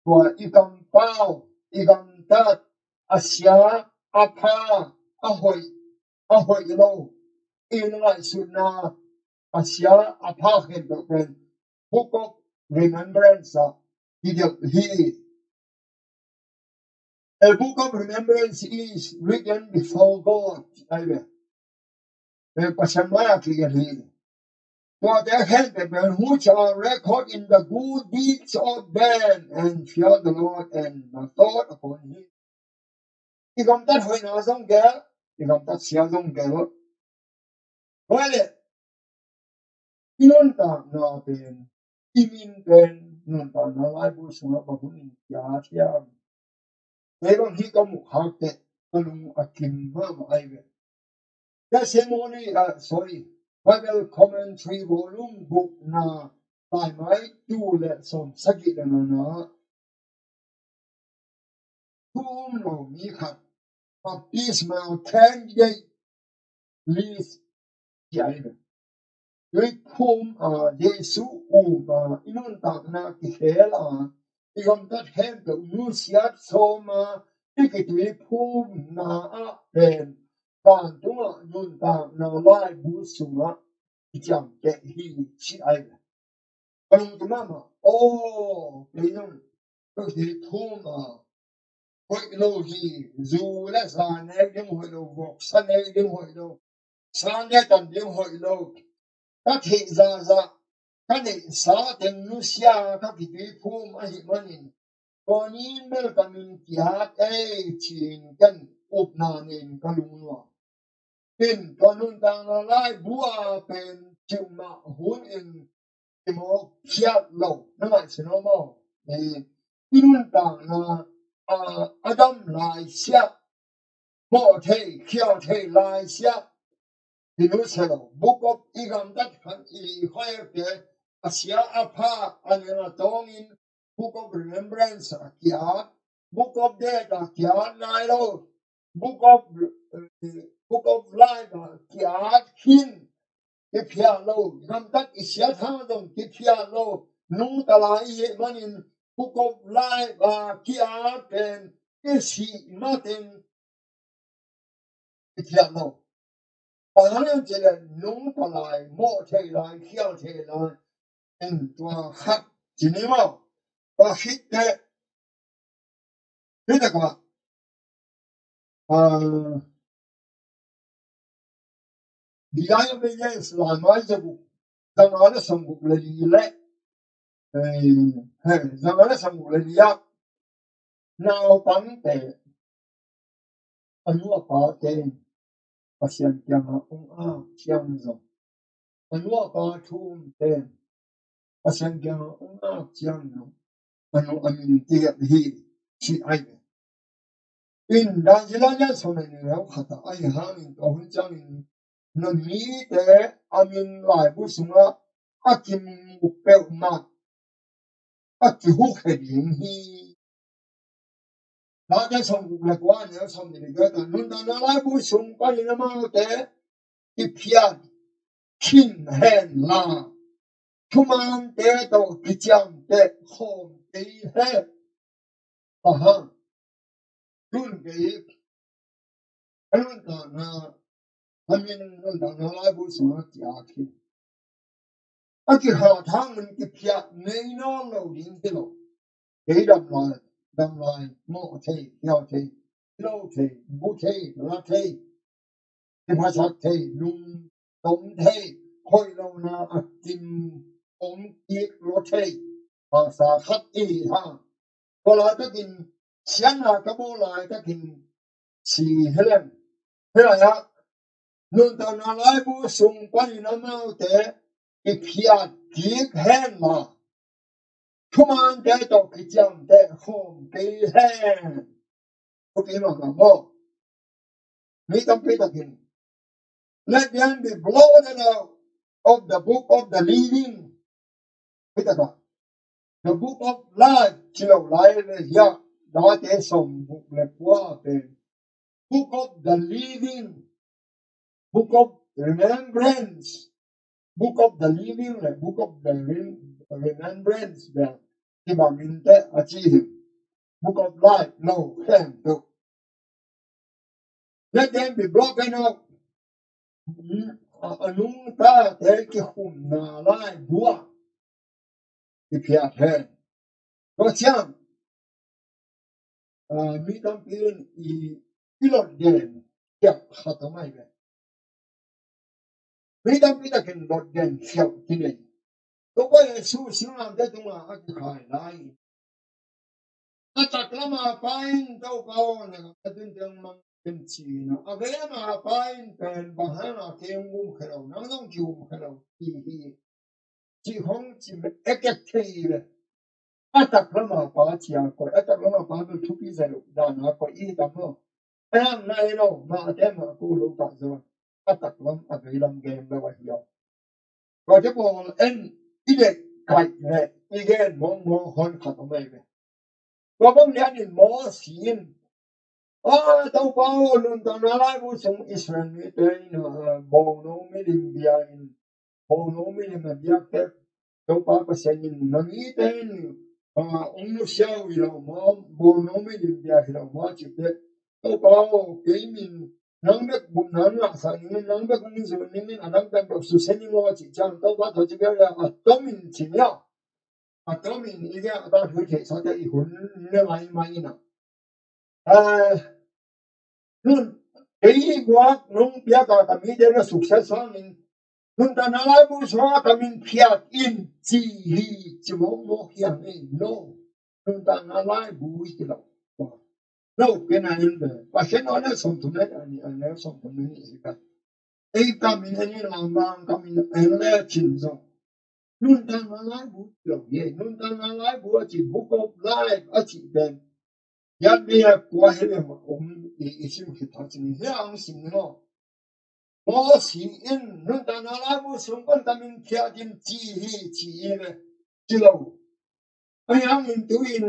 Tua i kampau, i gamtat, a sia, a pha, a hoih, a hoih lo, i ngaihsutna, a sia, a pha khempeuh pen Book of Remembrance ah kigelh hi. A book of remembrance is written before God. Ahi ve. Eh, Pasian mai-ah kigelh hi. Tuate khempeuh pen, which are record in the good deeds of them and fear the Lord and the thought upon him. I gamtat hoihna zong gelh, i gamtat sia zong gelh. Tua leh, i nuntakna pen, i min pen, nuntakna laibu sungah bang hun in kiat hiam? Kei bang hih ka muh khak teh, ka lung a kim mahmah ahi ve. Testimony, ah, sorry, Bible Commentary volume gukna, taimai tul le sawm sagih le ngana. Thu um lo mi khat, baptismal candidate list, ci ahi ve. Tuiphum a, Jesu um a, i nuntakna kikhel a, i gamtat khempeuh nusiat sawm a, i kituiphumna ah pen, vantungah nuntakna laibu sungah kiciamteh hi, ci ahi ve. Ka lungkim mahmah, aw, kei zong, ka kituiphum a, hoih lo hi, zu le za nek ding hoih lo, voksa nek ding hoih lo, sa nek tan ding hoih lo. Ka theih zahzah, ka neihsa teng nusia, ka kituiphum ahih manin, tua ni in bel ka min kiat ei, ci-in ken upna nei-in ka lungnuam. In, tua nuntakna laibu a pen cimah hun in i mawk khiat lo, na ngaihsun aw maw? I, i nuntakna a, a dam lai siah, mawh thei, khial thei lai siah. Hi nusia lo, Book of, i gamtat khat, i khuaite, a sia a pha, a neng a tawngin, Book of Remembrance a kiat, Book of Death a kiat nai lo, Book of, eh, Book of Life a kiat khin, kiphiat lo, gamtat i siat hang zong kiphiat lo, nungta lai i hih manin, Book of Life a kiat pen, i sih mateng, i thiam lo. Bang hang hiam cih leh nungta lai, mawh thei lai, khial thei lai. En tua khat ci ni maw. Tua khit teh, hih takah, ah, Diabetes laimai zaguk, zanga le sawmguk le li le, eh, he, zanga le sawmguk le li ah, naupangte, a nu a pate in Pasian kiangah hong ak ciang zong, a nu a pa thu umte in Pasian kiangah hong ak ciang zong, a nu a min kigelh hi, ci ahi ve. In, Daniel a lian sawm le nih neu khat ah, ahi hangin tua hun ciangin na mite a min laibu sungah a kimu peuhmah a kihukhe ding hi. Daniel sawmguk le kua, neu sawmnih le giat ah, nuntakna laibu sung panin amaute kiphiat khin hen la, thumaante tawh kiciamteh khawm kei hen. Aha. Tun kei, a nuntakna, a min nuntakna laibu sungah kiat hi. A kikhat hangin kiphiat ngei nawn lo ding hi lo. Kei dam lai, dam lai, mawh thei, khial thei, lo thei, bu thei, la thei, kiphasak thei, lungtom thei, hoih lohna a kim om kik lo thei, pasa khat i hi hang. Tua laitakin, siatna ka bawl laitakin, si hi leng. Hi lai ah, nuntakna laibu sung panin amaute kiphiat kik hen la, thumaante tawh kiciamteh khawm kei hen. Thupi mahmah maw? Mi tampi takin, "Let them be blotted out of the book of the living." Hih takah, the book of life, ci lo lai le hiah, Late sawmguk le kua pen, book of the living, book of remembrance, book of the living le book of the rem-, remembrance bel kibang inteh a ci hi. Book of life lo khempeuh. Let them be broken up. A, a nungtate kikhumna laibu ah kiphiat hen. Tua ciang, ah, mi tampi in i, i lot gen khialh khat om ahi ve. Mi tampi takin lot gen khialh kinei. Topa Jesu singlamteh tungah a kikhai lai. A taklam a Pa in, Topa aw, na gam a tun teng mang ken ci-in a, a veilam a Pa in pen bang hang a kei hong gum khe lo, nang zong kigum khe lo, ci hi. Cih hong ci ekek thei hi ve. A taklam a Pa ci a koih, a taklam a Pa bel thupi zai lo dan a koih i hi tam maw? Ahi hang na hi lo, Mate, Marku, Luka zong a taklam a veilam gen lo ahi aw. Tua te pawl en i deih kaih leh i gen mawngmawng hon khat om ahi ve. Tua bang lianin Mosi in, a, Topa aw, nuntakna laibu sung Israel mite in, a, bawngno milim bia in, bawngno milim a biak tek, Topa Pasian in na mite in, a, hong nusia uh hi lo maw, bawngno milim bia hi lo maw cih teh, Topa aw, kei min nang bek gupna ngahsak ning in, nang bek hong zui ning in, a nang pen bek susia ning aw cih ciang, Topa tua ci kei leh a tomin ci nia. A tomin i gen a ta thu theihsa te i hun ne lai mai ina. A, nun, kei guak nong piak a ka mite na suksiat sangin, nuntakna laibu sungah ka min phiat in ci hi, ci mawkmawk hi hang ei, no. Nuntakna laibu hi ci lo. No, kei na in be. Pasian aw, na sawmthum le a nih, a neu sawmthum le nih hi ka. Ei ka min en in lamdang ka min en le cin zong. Nuntakna laibu lo hi. Nuntakna laibu a ci, Book of Life a ci pen. Yat bia kua hi le ma om i, i sim khit tha cin hi ang sim ni lo. Mosi in nuntakna laibu sung pan ka min phiat in ci hi, ci hi le. Ci lo. Ahi hangin tu-in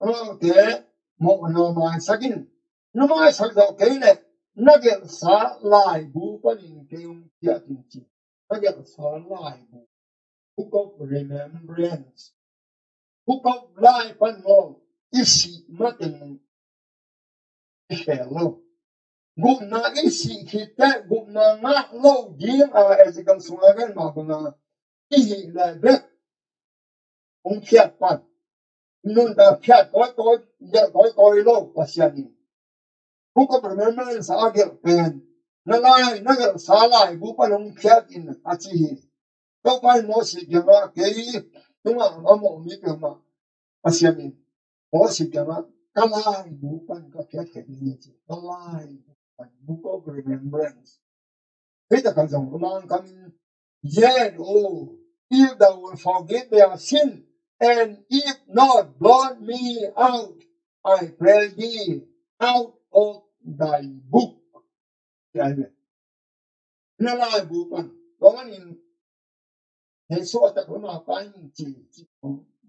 amaute mawhna maisak in, na maisak zawh kei leh na gelhsa laibu panin kei hong phiat in ci. Na gelhsa laibu, Book of Remembrance. Book of Life pan maw, i sih mateng i khel lo. Gupna i sih khit teh gupna ngah lo ding a, Ezekiel sungah gen mah banga i hih leh bek hong phiat pan. Nuntak phiat kawikawi, gelh kawikawi lo Pasian in. Book of Remembrance a gelh pen, na lai, na gelhsa laibu pan hong phiat in a ci hi. Topa in Mosi kiangah, kei tungah a mawh mi peuhmah Pasian in Mosi kiangah, ka laibu pan ka phiat khe ding hi ci. Ka laibu pan, Book of Remembrance. Hih takah zong a Mangkam in, "Yet, oh, if thou wilt forgive their sin, and if not, blot me out, I pray thee, out of thy book." Ci ahi ve. Na laibu pan, tua manin Jesu a taklam a Pa in ci, ci,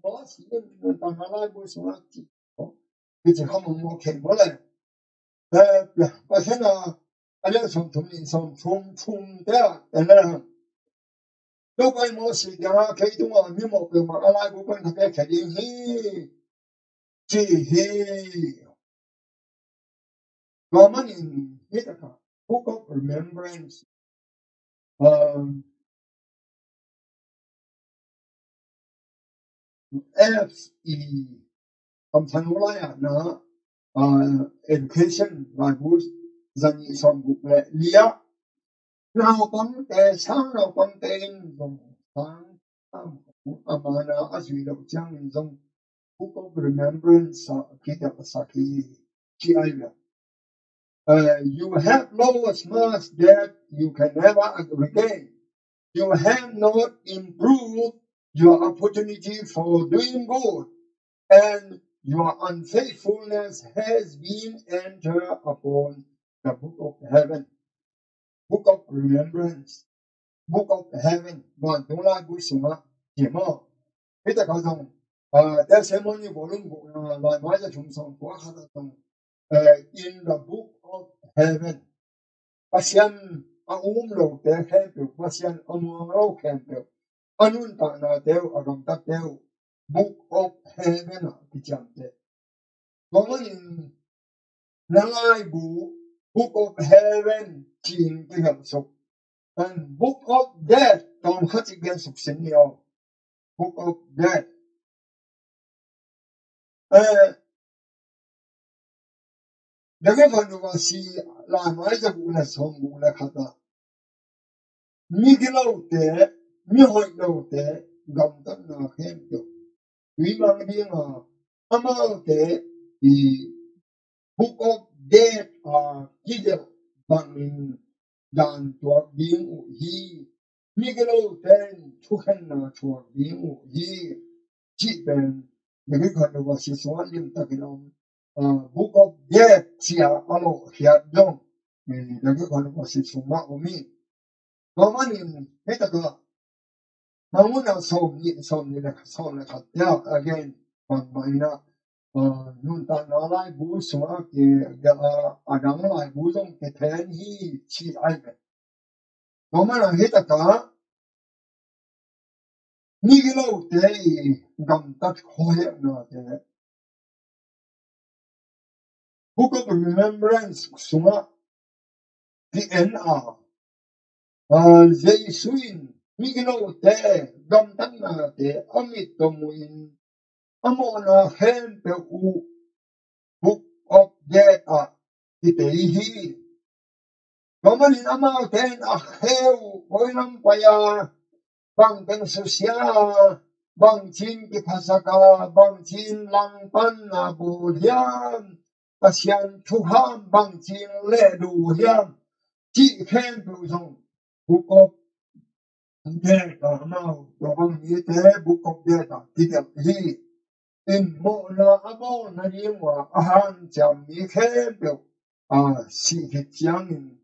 Mosi in nuntakna laibu sungah ci, ci kha mawkmawk kei maw le. Eh, Pasian a, a lian sawmthum nih, sawmthum thum te ah, en le hang. Topa in Mosi kiangah, kei tungah mi mawh peuhmah a laibu pan ka piak khe ding hi, ci hi. Tua manin hih takah Book of Remembrance, um, F E, kamsan lai ah na, uh, education laibu, zani sawmguk le li ah, naupangte, sang naupangte in zong sang, sang a mana a zui loh ciangin zong Book of Remembrance ah kidelhsak hi, ci ahi ve. Uh, you have lost much that you can never regain. You have not improved your opportunity for doing good, and your unfaithfulness has been entered upon the book of heaven. Book of Remembrance, Book of Heaven, vantung laibu sungah hi maw. Hih takah zong, ah, Testimony volume gukna, laimai za thum sawm kua khat ah zong, eh, in the Book of Heaven. Pasian a um lote khempeuh, Pasian a muang lo khempeuh, a nuntaknate uh, a gamtate uh, Book of Heaven ah kiciamteh. Tua manin na laibu, Book of Heaven ci-in kigelh suk. And Book of Death, tawm khat ci gen suk sin ni aw. Book of Death. Eh, Dagi khan uva si, laimai za guk le sawm guk le khat ah, migilote, mihoih lote gamtatna khempeuh tuimang dinga, amaute i Book of Death a kigelh bangin dan tuak ding uh hi. Migilote in thukhenna tuak ding uh hi, cih pen Dagi khan uva si sungah limtakin om. Book of Death cia a lawhkhiat dong Dagi khan uva si sungah om hi. Tua manin hei takah Mangmuhna sawm nih, sawm nih le sawm le khat tia a gen bangmah inah, nuntakna laibu sungah a kigelh a, a dang laibu zong kithen hi, ci ai ve. Tua mana hei takah migilote i gamtat khuaheknate Book of Remembrance sungah ki-en a, Jesu in migilote gamtatnate a mit tawh muhin a mawhna khempeuh uh Book of Death ah kitei hi. Tua manin amaute in a khe uh koi lam pai a, bangteng susia a, bangcin kiphasak a, bangcin langpanna bawl hiam, Pasian thukham bangcin lehlu hiam, cih khempeuh zong Book of Death ah amau, tua bang mite Book of Death ah kigelh hi. In mawhna a bawl nading uh a hanciam mi khempeuh a sih khit ciangin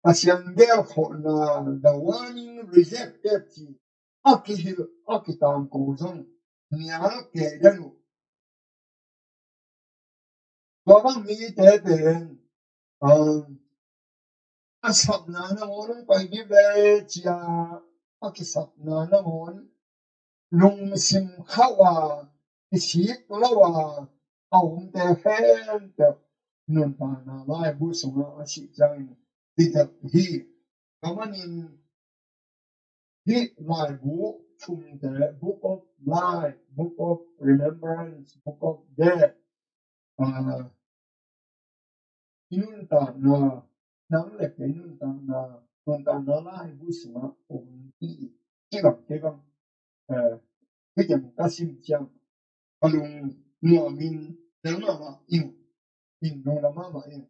Pasian gelhkhawhna, the warning rejected ci a kihilh a kitangko zong nia kei den uh. Tua bang mite pen a sapna nangawn hong pai dih ve cia a kisapna nangawn lungsim khauh a, kisik lo a, a omte khempeuh nuntakna laibu sungah a sih ciangin kigelh hi. Tua manin hih laibu thumte, Book of Life, Book of Remembrance, Book of Death, i nuntakna, nang le kei nuntakna, nuntakna laibu sungah om hi. Kibang kibang, hih teng ka sim ciang ka lung nuamin tel mahmah ing, in lungdam mahmah ing.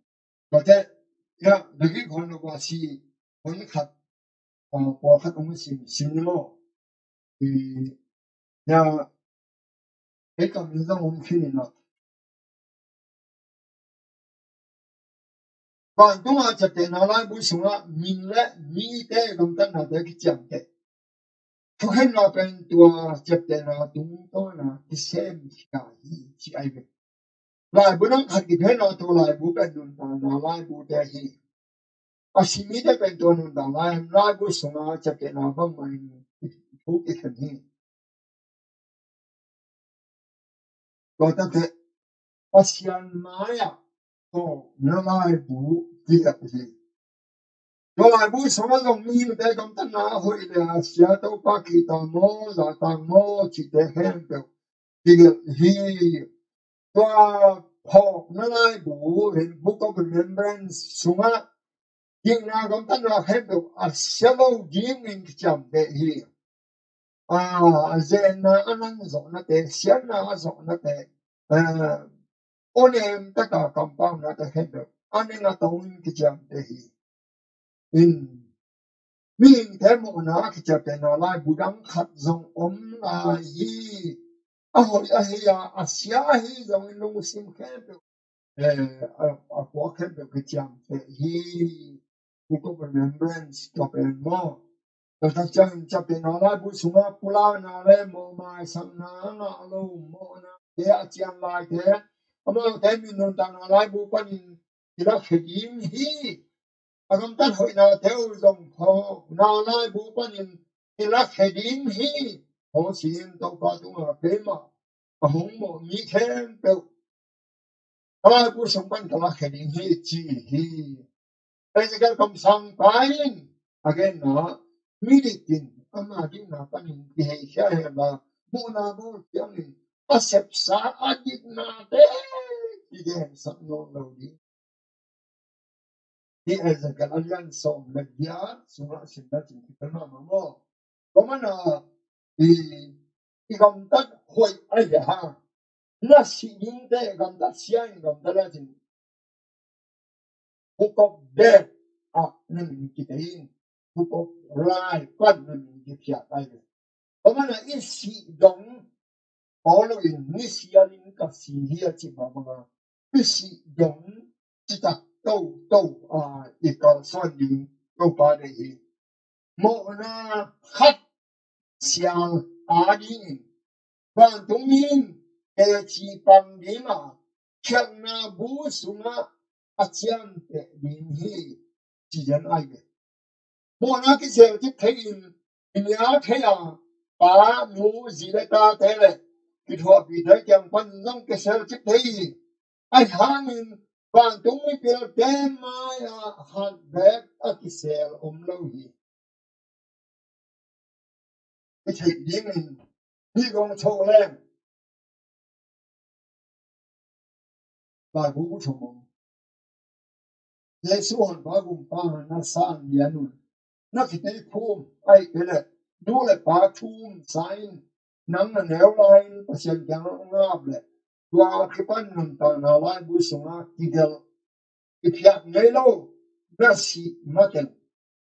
Tua teh, ya, Dagi khan uva si, hon khat, pawlkhat hong sim sim ni maw? Ya, kei kam in zong hong khin in ah, vantung a ciaptehna laibu sungah min le mite gamtatnate kiciamteh. Thukhenna pen tua ciaptehna tungtawn a kisem khia hi, ci ai ve. Laibu nang khat kiphenna tua laibu pen nuntakna laibute hi. A si mite pen tua nuntakna laibu sungah ciaptehna bangmah in thu kikhen hi. Tua teh Pasian mai-ah tawpna laibu kigelh hi. Tua laibu sungah zong mihingte gamtatna a hoih le a sia, Topa kihta maw, zahtak maw cihte khempeuh kigelh hi. Tua phawkna laibu, Book of Remembrance sungah kihna gamtatna khempeuh a sia lo dingin kiciamteh hi. A zenna a nang zawhnate, siatna a zawhnate, awnem taka kampaunate khempeuh a neng a tawngin kiciamteh hi. In mihingte mawhna a kiciamtehna laibu dang khat zong om lai hi. A hoih ahi a, a sia ahi zongin lungsim khempeuh, a kua khempeuh kiciamteh hi. Book of Remembrance tua pen maw? Tua tak ciangin ciaptehna laibu sungah pulakna le mawhmaisakna a ngah lo mawhna te a cian laite, amaute min nuntakna laibu panin kilakhia ding hi. A gamtat hoihnate uh zong phawkna laibu panin kilakhia ding hi. Hong ci in, Topa tungah keimah a hong mawh mi khempeuh a laibu sung pan ka lakhia ding hi, ci hi. Ezekiel kamsangpa in a genna, midik in ama dikna panin kiheikhia hen la, mawhna bawl ciangin a sepsa a diknate kigensak nawn lo ding. Hih Ezekiel a lian sawm le giat sungah simna cin kipel mahmah maw. Tua mana i, i gamtat hoih ahi a, na sih dingte gamtat sia in gamtat a cin, Book of Death ah na min kitei in, Book of Life pan na min kiphiat ahi ve. Tua mana i sih dong aw lo in, ni sialin ka si hi a cih mah banga i sih dong citak toto a i kalsuan ding Topa deih hi. Mawhna khat sial a dingin vantungmi in teci pang ding a, khialhna bu sungah a ciamteh ding hi, ci den ahi ve. Mawhna kisel cip thei in, i nia thei a, pa, nu, zi le tate le kithuahpite kiang pan zong kisel cip thei hi. Ahi hangin vantungmi pilte mai-ah hat bek a kisel om lo hi. I theih dingin hih kong chawh leng Bible bu thum om. Jesu honpa gumpa na san lian un, na kitei phum ahi kei leh nu le pa thum sa in, nang na neu lai-in Pasian kiangah ngap leh tua kipan nuntakna laibu sungah kigelh, i phiat ngei lo, na sih mateng,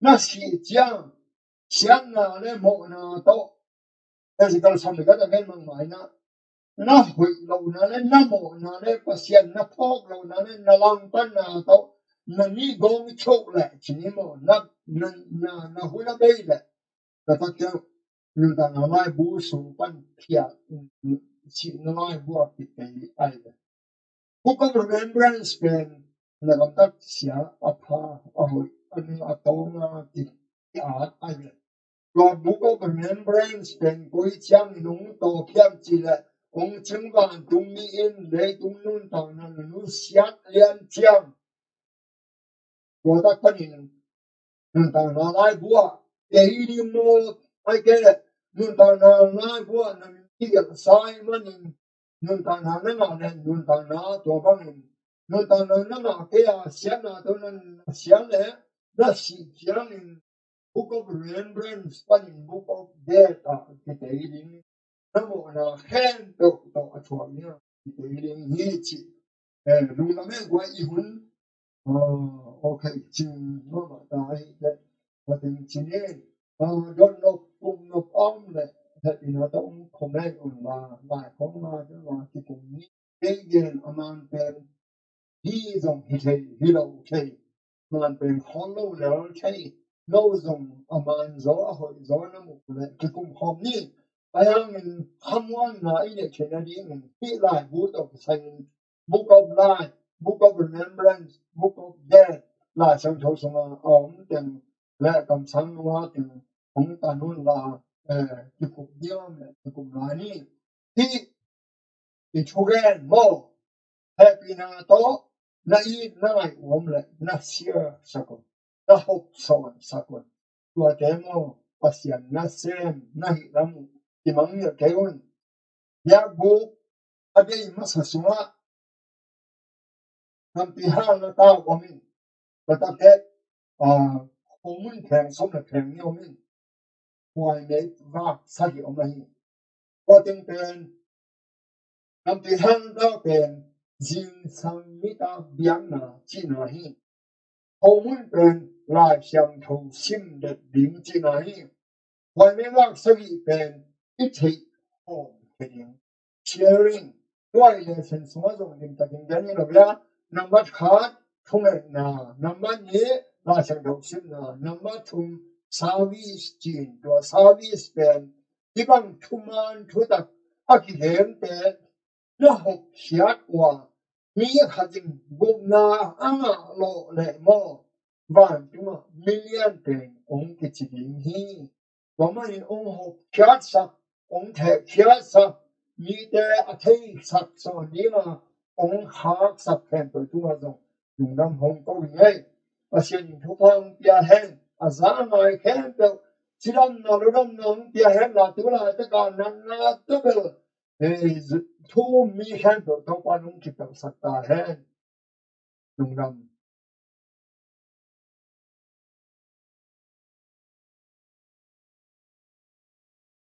na sih ciang siatna le mawhna tawh, Ezekiel sawm le giat a gen bangmah in ah, na hoih lohna le na mawhna le Pasian na phawk lohna le na langpanna tawh na nih gawng i choh leh cin hi maw, na, na, na, na hun a bei leh ka takte nuntakna laibu sung pan phiat in sihna laibu a kitei ahi ve. Book of Remembrance pen na gamtat sia a pha, a hoih, a ning a tawng a ki, ki at ahi ve. Tua Book of Remembrance pen koi ciangin hong tawp hiam cih leh hong cing vantungmi in leitung nuntakna nusiat lian ciang tua tak panin nuntakna laibu ah kei ding maw, ahi kei leh nuntakna laibu ah na min kigelh sa ahih manin nuntakna na ngah leh nuntakna tua bangin nuntakna na ngah kei a siatna tawh na na siat leh na sih ciangin Book of Remembrance panin Book of Death ah kitei ding, na mawhna khempeuh tawh a thuak ding a kitei ding hi cih. Eh, lungdam e, guai i hun, ah, okay, cing mahmah ta ahi teh, tua teng cin in, ah, dot nop, kum nop a om leh hehpihna tawh hong comment un la, lai khawng la, la kikum ni. Kei gen a man pen hi zong hi thei, hi lo thei, man pen khawl lo lel thei, no zong a man zaw, a hoih zaw na muh leh kikum khawm ni. Ahi hangin khamuanna i neih theihna dingin hih laibu tawh kisai-in Book of Life, Book of Remembrance, Book of Death, Lai Siangtho sungah a om teng le kamsang nunga teng hong tan un la, eh, kikum diam le kikum lai ni. Hih i thugen maw, hehpihna tawh na it na ngaih uh om leh na share sak un, na hopsawn sak un. Tuate maw, Pasian nasem na hih lam uh kimangngilh kei un. Biakbuk a deih masa sungah Nampi Hang na tau om in, tua tak teh, ah, khomun pheng sawm le pheng nih om in, Huaimei vak sagih om ahi. Tua teng pen Nampi Hang tau pen zingsang nitak biakna cihna hi. Khomun pen Lai Siangtho sim det ding cihna hi. Huaimei vak sagih pen i theih khawm thei ding, sharing. Tua i lesson sungah zong limtakin gen hi lo hi a, nambat khat thungetna, nambat nih Lai Siangtho simna, nambat thum service cin, tua service pen hih bang thuman thutak a kigente na hopkhiat uh a, mi khat in gupna a ngah lawh leh maw, vantungah milian teng hong kici ding hi. Tua manin hong hopkhiatsak, hong thehkhiatsak, mite a theisak sawn ding a hong khaksak khempeuh tungah zong lungdam hong ko hi ngei. Pasian in thupha hong pia hen, a za a ngai khempeuh cidamna ludamna hong pia hen la, tu laitakah natna tawh bel, eh, thu um mi khempeuh Topa in hong kipelhsak ta hen. Lungdam.